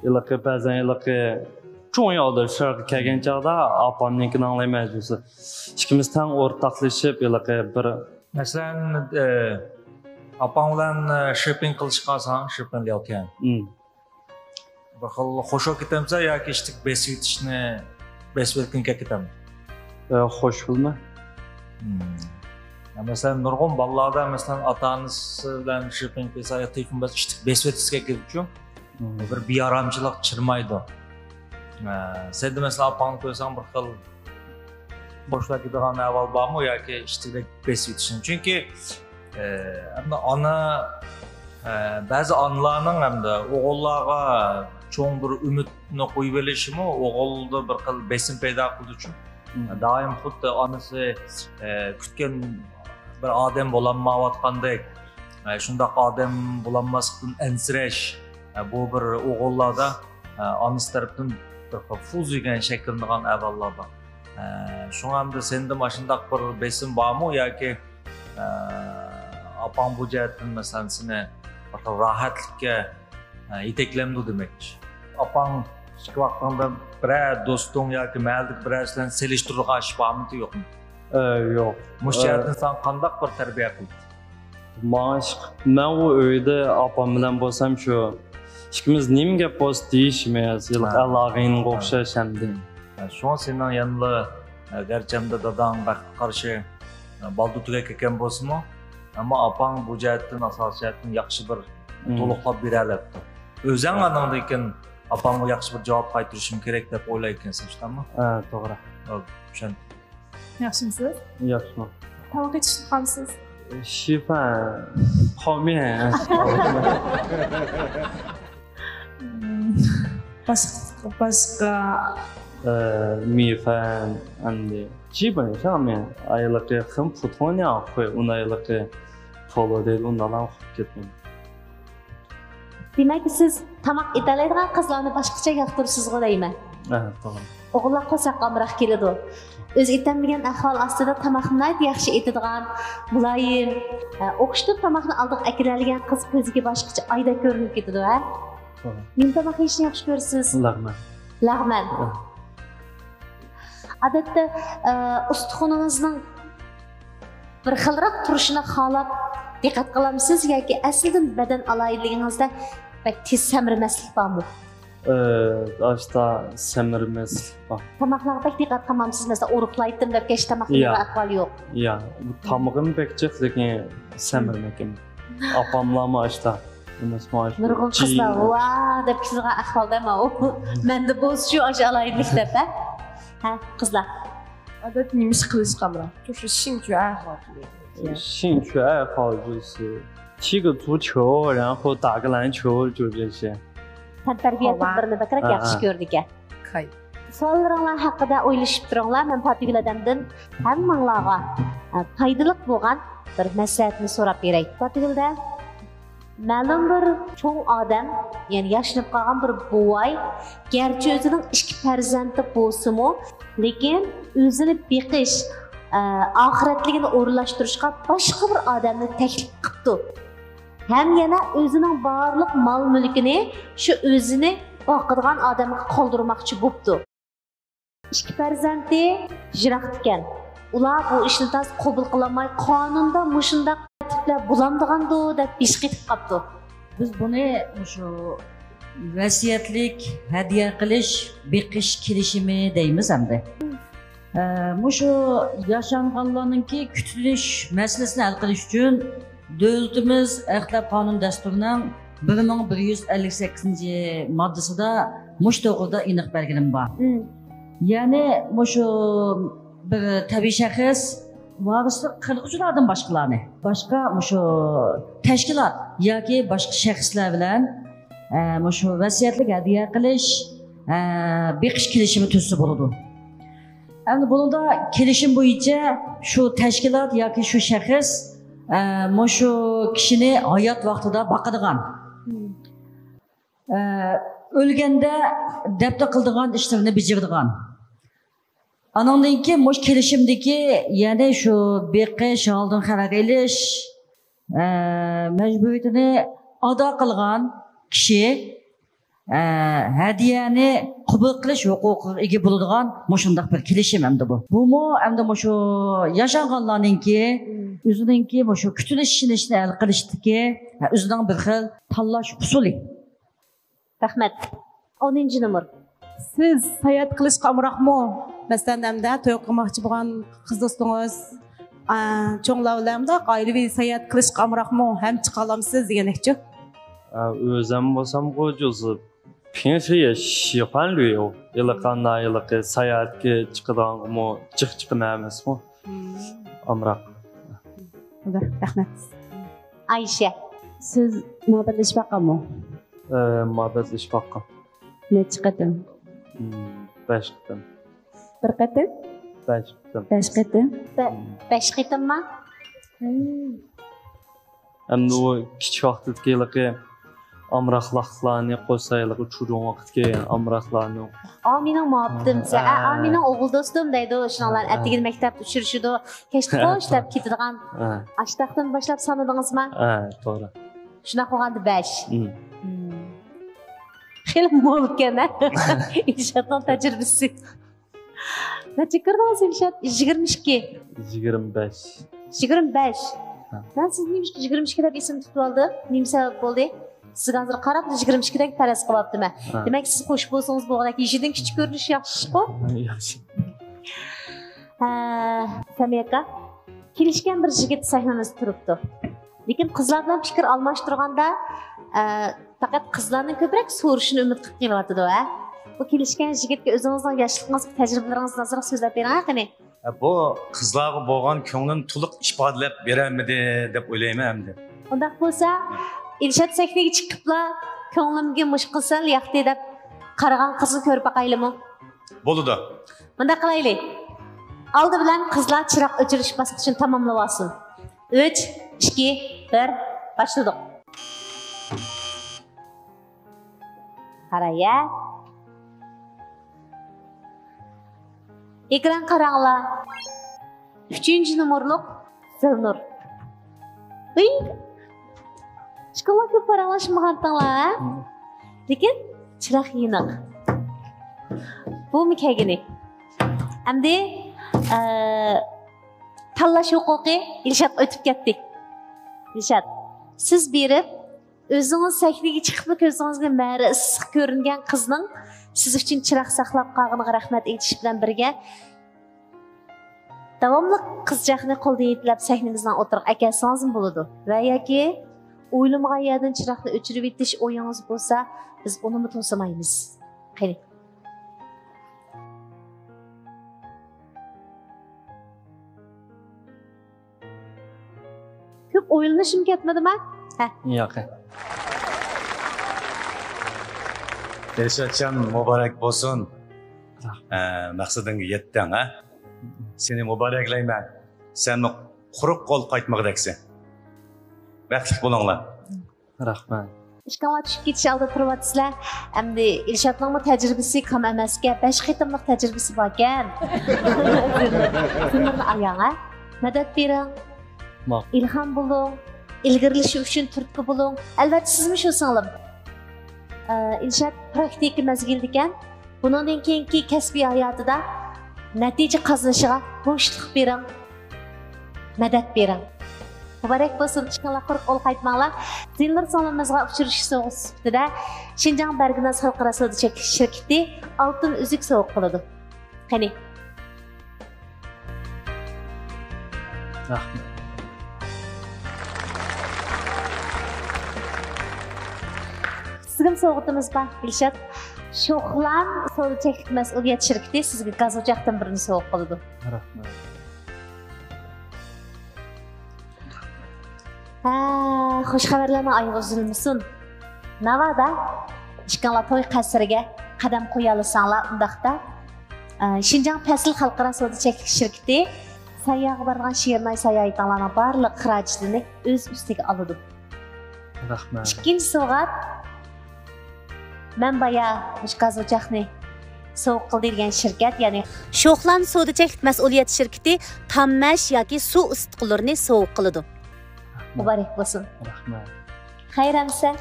ھېلىقى بەزەن ھېلىقى چوڭ يولداشلارغا كەلگەن چاغدا ئاپامنىڭكىنى ئاڭلايمەن ھەجۋىسى. ئىككىمىز تەڭ ئورتاقلىشىپ ھېلىقى بىر. مەسىلەن، ئە، ئاپاڭ بىلەن، ئە، شېپىڭ قىلىشقا بارساڭ، شېپىڭ لياۋتيەن. بىر خىل خوش بولۇپ كېتەمسەن ياكى ئىشتىك بېسىۋېتىشنى، بېسىۋەتكۈڭ كېلىپ كېتەمدۇ؟ ئە، خوش بولىمەن. مم. يا، مەسىلەن، نۇرغۇن بالىلاردا، مەسىلەن، ئاتا-ئانىسى بىلەن شېپىڭ قىلسا يا تېلېفون بىلەن ئىشتىك بېسىۋېتىسى كېلىدۇچۇ. بىر بىئارامچىلىق چىرمايدۇ. ئە، سەندە، مەسىلەن، ئاپاڭنى كۆرسەڭ بىر خىل خوشلاپ كېتىدىغان ئەھۋال بارمۇ ياكى ئىشتىك بېسىۋېتىشنى؟ چۈنكى، ئە، ئەمدى ئانا، ئە، بەزى ئانىلارنىڭ ئەمدى ئوغۇللارغا چوڭ بىر ئۈمىدنى قويۇۋېلىشىمۇ ئوغۇلدا بىر خىل بېسىم پەيدا قىلىدۇچۇ. دائىم خۇددى ئانىسى، ئە، كۈتكەن بىر ئادەم بولالمايۋاتقاندەك، ئە، شۇنداق ئادەم بولالماسلىقتىن ئەنسىرەش، ئە، بۇ بىر ئوغۇللاردا، ئە، ئانىسى تەرىپىدىن بىر خىل فۇزۇيگەن شەكىللىنىدىغان ئەھۋاللار بار. ئە، شۇڭا ئەمدى سەندە مۇشۇنداق بىر بېسىم بارمۇ ياكى، ئە، ئاپاڭ بۇ جەھەتتىن، مەسىلەن، سېنى بىر خىل راھەتلىككە، ئە، يېتەكلەمدۇ دېمەكچى. ئاپاڭ كىچىك ۋاقتىڭدا بىرەر دوستۇڭ ياكى مەھەللىدىكى بىرەرسى بىلەن سېلىشتۇرىدىغان ئىش بارمىدى، يوقمۇ؟ ئە، يوق. مۇشۇ ئە، جەھەتتىن ساڭا قانداق بىر تەربىيە قىلدى؟ ماڭا ئىش، مەن ئۇ ئۆيدە ئاپام بىلەن بولسام شۇ ئىككىمىز نېمە گەپ بولسا دېيىشىمىز، ھېلىقى ھە. ئەل ئاغىنىغا ھە. ئوخشاش ئەمدى. ھە، شۇڭا سېنىڭ يەنىلا، ھە، گەرچە ئەمدى داداڭ بەختكە قارشى، ھە، بالدۇر تۈگەپ كەتكەن بولسىمۇ، ئەمما ئاپاڭ بۇ جەھەتتىن، ئاساسىي جەھەتتىن ياخشى بىر مم. تولۇقلاپ بېرەلەپتۇ. ئۆزۈڭ ھە. ئانىڭدىن كېيىن ئاپاڭغا ياخشى بىر جاۋاب قايتۇرۇشۇم كېرەك دەپ ئويلايدىكەنسەن، شۇنداقمۇ؟ ھە، توغرا. ھە، چۈشەندىم. ياخشىمۇسىز؟ ياخشىمەن. تاماق ئېتىشنى ئۇنتۇپسىز؟ شىفا، قاۋمى. باشقا، باشقا. ئە، مىفەن، ئەمدى. 基本上面 ئايلىقى خېلى پۇتونىيا خۇي، ئۇن ئايلىقى پولو دەيدۇ، ئۇنداقلارنى ئۇقۇپ كەتمەن. دېمەك، سىز تاماق ئېتەلەيدىغان قىزلارنى باشقىچە ياقتۇرىسىزغۇ دەيمەن. ھە، توغرا. ئوغۇللار قورساققا ئامراق كېلىدۇ. ئۆزى ئېتەلمىگەن ئەھۋال ئاستىدا تاماقنى ناھايىتى ياخشى ئېتىدىغان، مۇلايىم، ھە، ئوخشىتىپ تاماقنى ئالدىغا ئەكېلەلىگەن قىز كۆزىگە باشقىچە ئايدەك كۆرۈنۈپ كېتىدۇ، ھە؟ توغرا. نېمە تاماق يېيىشنى ياخشى كۆرىسىز؟ لەغمەن. لەغمەن. ھە. ئادەتتە، ئە، ئۇستىخۇنىڭىزنىڭ بىر خىلراق تۇرۇشىنى خالاپ دىققەت قىلامسىز ياكى ئەسلىدىن بەدەن ئالاھىدىلىكىڭىزدە بەك تېز سەمرىمەسلىك بارمۇ؟ ئە، ئاشتا سەمرىمەسلىك بار. تاماقلارغا بەك دىققەت قىلمامسىز؟ مەسىلەن، ئورۇقلايتتىم دەپ كەچتە تاماق يېمەيدىغان ئەھۋال يوق. يا، بۇ تامىقىم بەك جىق، لېكىن سەمرىمەيمەن. ئاپاملارمۇ ئاشتا. ئەمەسمۇ ئاشتا. نۇرغۇن قىزلار ۋا دەپ كېتىدىغان ئەھۋالدا ماۋۇ. مەندە بولسا شۇ ئاشۇ ئالاھىدىلىك دەپ، ھە؟ ھە، قىزلار. ئادەتتە نېمە ئىش قىلىشقا ئامراق؟ شۇ شىنچۈەن ئەھۋالى. شىنچۈەن ئەھۋالى. 踢个足球，然后打个篮球，就这些。 تەنتەربىيە توۋا. تەدبىرىنى بەكرەك ھە، ياخشى ھە. كۆرىدىكەن. كاي. سوئاللىرىڭلار ھەققىدە ئويلىشىپ تۇرۇڭلار، مەن پاتىگۈل ھەدەمدىن ھەممىڭلارغا، ئە، پايدىلىق بولغان بىر مەسلىھەتنى سوراپ بېرەي. پاتىگۈل ھەدەم، مەلۇم بىر چوڭ ئادەم، يەنى ياشىنىپ قالغان بىر بوۋاي، گەرچە ئۆزىنىڭ ئىككى پەرزەنتى بولسىمۇ، لېكىن ئۆزىنى بېقىش، ئە، ئاخىرەتلىكىنى ئورۇنلاشتۇرۇشقا باشقا بىر ئادەمنى تەكلىپ قىپتۇ. ھەم يەنە ئۆزىنىڭ بارلىق مال-مۈلكىنى شۇ ئۆزىنى باقىدىغان ئادەمگە قالدۇرماقچى بوپتۇ. ئىككى پەرزەنتى يىراقتىكەن. ئۇلار بۇ ئىشنى تاس قوبۇل قىلالماي، قانۇندا مۇشۇنداق تەرتىپلەر بولامدىغاندۇ دەپ بېشى قېتىپ قاپتۇ. بىز بۇنى مۇشۇ ۋەسىيەتلىك ھەدىيە قىلىش، بېقىش كېلىشىمى دەيمىز ئەمدى. ئە، مۇشۇ ياشانغانلارنىڭكى كۈتۈنۈش مەسىلىسىنى ھەل قىلىش ئۈچۈن دۆلىتىمىز ئەخلەت قانۇن دەستۇرىنىڭ بىر مىڭ بىر يۈز ئەللىك سەككىزىنچى ماددىسىدا مۇشۇ توغرىدا ئېنىق بەلگىلىمە بار. مم. يەنى مۇشۇ بىر تەبىئىي شەخس ۋارىسلىق قىلغۇچىلاردىن باشقىلارنى، باشقا مۇشۇ تەشكىلات ياكى باشقا شەخسلەر بىلەن، ئە، مۇشۇ ۋەسىيەتلىك ھەدىيە قىلىش، ئە، بېقىش كېلىشىمى تۈزسە بولىدۇ. ئەمدى بۇنىڭدا كېلىشىم بويىچە شۇ تەشكىلات ياكى شۇ شەخس، ئە، مۇشۇ كىشىنى ھايات ۋاقتىدا باقىدىغان، ئە، ئۆلگەندە دەپنە قىلىدىغان ئىشلىرىنى بېجىرىدىغان. ئانىڭدىن كېيىن مۇشۇ كېلىشىمدىكى، يەنى شۇ بېقىش، ھالىدىن خەۋەر ئېلىش، ئە، مەجبۇرىيىتىنى ئادا قىلغان كىشى، ئە، ھەدىيەنى قوبۇل قىلىش ھوقۇقىغا ئىگە بولىدىغان مۇشۇنداق بىر كېلىشىم ئەمدى بۇ. بۇمۇ ئەمدى مۇشۇ ياشانغانلارنىڭكى، مم. ئۆزىنىڭكى مۇشۇ كۈتۈنۈش، ئىشىنىشنى ھەل قىلىشتىكى، ئە، ئۆزىنىڭ بىر خىل تاللاش ئۇسۇلى. رەھمەت. ئونىنچى نومۇر. سىز ساياھەت قىلىشقا ئامراقمۇ؟ مەسىلەن، ئەمدى توي قىلماقچى بولغان قىز دوستىڭىز، ئا، چوڭلار بىلەن مۇنداق ئائىلىۋى ساياھەت قىلىشقا ئامراقمۇ؟ ھەم چىقالامسىز دېگەندەكچۇ؟ ئا، ئۆزەم بولسامغۇ جۇزۇ 平时也喜欢旅游. ھېلىقى ناھىيەلىكى ساياھەتكە چىقىدىغانغىمۇ جىق چىقىمەن ئەمەسمۇ؟ مم. ئامراق. رەھمەت. ئايشە. سىز مۇھەببەتلىشىپ باققانمۇ؟ ئە، مۇھەببەتلىشىپ باققان. نەچچە قېتىم؟ مم، بەش قېتىم. بىر قېتىم؟ بەش قېتىم. بەش قېتىم؟ بە-، بەش قېتىمما؟ ھەمدە ئۇ كىچىك ۋاقتىدىكى ھېلىقى ئامراقلىقلارنى قوشسا، ھېلىقى چوڭ ۋاقىتتىكى ئامراقلارنى. ئا، مېنىڭ مۇھەببىتىم، ھە، ئا، مېنىڭ ئوغۇل دوستۇم دەيدۇ، شۇنىڭلار ھە، ئەتىگىنى مەكتەپتە ئۇچرىشىدۇ، كەچتە خوش دەپ كېتىدىغان. ھە. ئاشتاقتىن باشلاپ سانىدىڭىزما؟ ھە، توغرا. شۇنداق بولغاندا بەش. مم. مم. خېلى مول ئىكەن، ھە؟ ئىلشاتنىڭ تەجرىبىسى. نەچچە كىردىڭىز، ئىلشات؟ يىگىرمە ئىككى. يىگىرمە بەش. يىگىرمە بەش. ھە. مەن سىزنى نېمىشقا يىگىرمە ئىككى دەپ ئېسىمدە تۇتۇۋالدىم؟ نېمە سەۋەب بولدى؟ سىزگە ھازىر قاراپ يىگىرمە ئىككىدەك پەرەز قىلىۋاپتىمەن. ھە. دېمەك، سىز خوش بولسىڭىز بولغۇدەك، يېشىدىن كىچىك كۆرۈنۈش ياخشىشقۇ؟ ياخشى. ھە، سەمىيە ئاكا، كېلىشكەن بىر يىگىت سەھنىمىزدە تۇرۇپتۇ. لېكىن قىزلار بىلەن پىكىر ئالماشتۇرغاندا، ئە، پەقەت قىزلارنىڭ كۆپرەك سورىشىنى ئۈمىد قىلىپ قېلىۋاتىدۇ، ھە؟ بۇ كېلىشكەن يىگىتكە ئۆزىڭىزنىڭ ياشلىقىڭىزدىكى تەجرىبىلىرىڭىزنى ئازراق سۆزلەپ بېرىڭ، ھە، قېنى. بۇ قىزلارغا بولغان كۆڭلىنى تولۇق ئىپادىلەپ بېرەلمىدى دەپ ئويلايمەن ئەمدى. ئۇنداق بولسا، ئىلشات سەھنىگە چىقىپلا، «كۆڭلۈمگە مۇشۇ قىز سەل ياقتى» دەپ قارىغان قىزنى كۆرۈپ باقايلىمۇ؟ بولىدۇ. مۇنداق قىلايلى. ئالدى بىلەن قىزلار چىراغ ئۆچۈرۈش باسقۇچىنى تاماملىۋالسۇن. ئۈچ، ئىككى، بىر، باشلىدۇق. قاراي، يە. ئېكران قاراڭلار. ئۈچىنچى نومۇرلۇق زىلنۇر. ئۇي، ئىشقىللا كۆپ پاراڭلاشمىغانتىڭلار، ھە؟ لېكىن چىراغ يېنىق. بۇمۇ كەلگىنى. ئەمدى، ئە، تاللاش ھوقۇقى ئىلشاتقا ئۆتۈپ كەتتى. ئىلشات، سىز بېرىپ، ئۆزىڭىز سەھنىگە چىقىپلا كۆزىڭىزگە مەرە ئىسسىق كۆرۈنگەن قىزنىڭ سىز ئۈچۈن چىراغ ساقلاپ قالغىنىغا رەھمەت ئېيتىش بىلەن بىرگە، داۋاملىق قىزچاقنى قولدىن يېتىلەپ سەھنىمىزنىڭ ئوتتۇرىغا ئەكەلسىڭىزمۇ بولىدۇ. ۋە ياكى ئويلىمىغان يەردىن چىراغنى ئۆچۈرۈۋېتىش ئويىڭىز بولسا، بىز ئۇنىمۇ توسىمايمىز. قېنى. كۆپ ئويلىنىشىم كەتمىدىما؟ ھە. ياق. ئىلشاتجان، مۇبارەك بولسۇن. ھە، مەقسىتىڭگە يەتتىڭ، ھە؟ سېنى مۇبارەكلەيمەن. سەنمۇ قۇرۇق قول قايتمىغۇدەكسەن. بەختلىك بولۇڭلار. رەھمەت. ئىشىكىڭلار چۈشۈپ كېتىش ئالدىدا تۇرۇۋاتىسىلەر. ئەمدى ئىلشاتنىڭمۇ تەجرىبىسى كام ئەمەسكەن، بەش قېتىملىق تەجرىبىسى باركەن. سىنىرنى ئاياڭ، ھە؟ مەدەت بېرىڭ. ماق. ئىلھام بولۇڭ. ئىلگىرىلىشى ئۈچۈن تۈرتكە بولۇڭ. ئەلۋەتتە، سىزمۇ شۇ سىڭلىم. ئە، ئىلشات پراكتىكا مەزگىلىدىكەن. بۇنىڭدىن كېيىنكى كەسپىي ھاياتىدا نەتىجە قازىنىشىغا بوشلۇق بېرىڭ، مەدەت بېرىڭ. مۇبارەك بولسۇن، ئىشىڭلار قۇرۇق قول قايتماڭلار. زىلنۇر سىڭلىمىزغا ئۇچرىشىش سوۋغىسى سۈپىتىدە شىنجاڭ بەرگىناز خەلقئارا سودا چەكلىك شىركىتى ئالتۇن ئۈزۈك سوۋغا قىلىدۇ. قېنى. رەھمەت. سىزگىمۇ سوۋغىتىمىز بار، ئىلشات. شوخلان سودا چەكلىك مەسئۇلىيەت شىركىتى سىزگە گاز ئوچاقتىن بىرنى سوۋغا قىلىدۇ. رەھمەت. ھە، خۇش خەۋەرلەرنىڭ ئايىغى ئۈزۈلمىسۇن. ناۋادا ئىككىڭلار توي قەسرىگە قەدەم قويالىساڭلار، ئۇنداقتا، ئە، شىنجاڭ پەسىل خەلقئارا سودا چەكلىك شىركىتى ساياھەتكە بارىدىغان شېرىناي ساياھىتىڭلارنىڭ بارلىق خىراجىتىنى ئۆز ئۈستىگە ئالىدۇ. رەھمەت. ئىككىنچى سوۋغات، مەن بايا مۇشۇ گاز ئوچاقنى سوۋغا قىلدى دېگەن شىركەت، يەنى شوخلان سودا چەكلىك مەسئۇلىيەت شىركىتى تاممەش ياكى سۇ ئىسسىتقۇلىرىنى سوۋغا قىلىدۇ. مۇبارەك بولسۇن. رەھمەت. خەير ئەمىسە.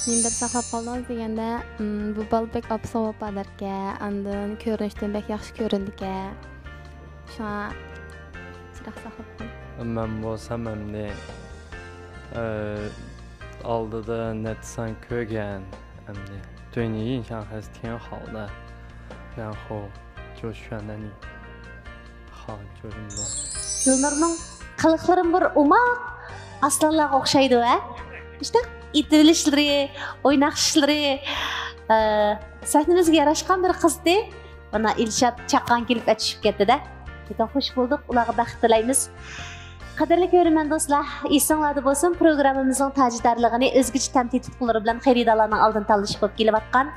نېمىدەپ ساقلاپ قالدىڭىز دېگەندە، ئىم، بۇ بالا بەك ئاپىسىغا ۋاپاداركەن، ئاندىن كۆرۈنۈشتىن بەك ياخشى كۆرۈنىدىكەن. شۇڭا چىراغ ساقلاپ قويدۇم. مەن بولسام ئەمدى، ئە، ئالدىدا نەچچە سان كۆرگەن، ئەمدى 对你印象还是挺好的，然后就选了你。 خالىچۇرۇم بار. گۈلنۇرنىڭ قىلىقلىرىمۇ بىر ئوماق ئاسلانلارغا ئوخشايدۇ، ھە؟ مۇشۇنداق ئېتىۋېلىشلىرى، ئويناقلىشلىرى، ئە، سەھنىمىزگە ياراشقان بىر قىزدى. مانا ئىلشات چاققان كېلىپ ئەچۈشۈپ كەتتى-دە. لېكىن خوش بولدۇق، ئۇلارغا بەخت تىلەيمىز. قەدىرلىك كۆرۈرمەن دوستلار، ئېسىڭلاردا بولسۇن، پروگراممىمىزنىڭ تاجدارلىقىنى ئۆزگىچە تەم تېتىتقۇلىرى بىلەن خېرىدارلارنىڭ ئالدىنى تاللىشى بولۇپ كېلىۋاتقان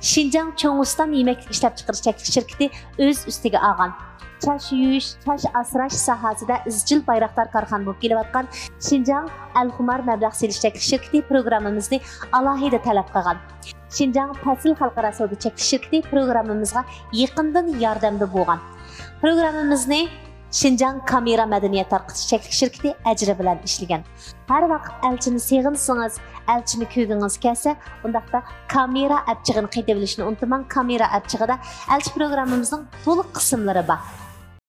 شىنجاڭ چوڭ ئۇستام يېمەكلىك ئىشلەپچىقىرىش چەكلىك شىركىتى ئۆز ئۈستىگە ئالغان. چاچ يۇيۇش، چاچ ئاسراش ساھەسىدە ئىزچىل بايراقدار كارخانا بولۇپ كېلىۋاتقان شىنجاڭ ئەلخۇمار مەبلەغ سېلىش چەكلىك شىركىتى پروگراممىمىزنى ئالاھىدە تەلەپ قىلغان. شىنجاڭ پەسىل خەلقئارا سودا چەكلىك شىركىتى پروگراممىمىزغا يېقىندىن ياردەمدە بولغان. پروگراممىمىزنى شىنجاڭ كامېرا مەدەنىيەت تارقىتىش چەكلىك شىركىتى ئەجرى بىلەن ئىشلىگەن. ھەر ۋاقىت ئەلچىنى سېغىنسىڭىز، ئەلچىنى كۆرگۈڭىز كەلسە، ئۇنداقتا كامېرا ئەپچىقىنى قېتىۋېلىشنى ئۇنتۇماڭ. كامېرا ئەپچىقىدا ئەلچى پروگراممىمىزنىڭ تولۇق قىسىملىرى بار.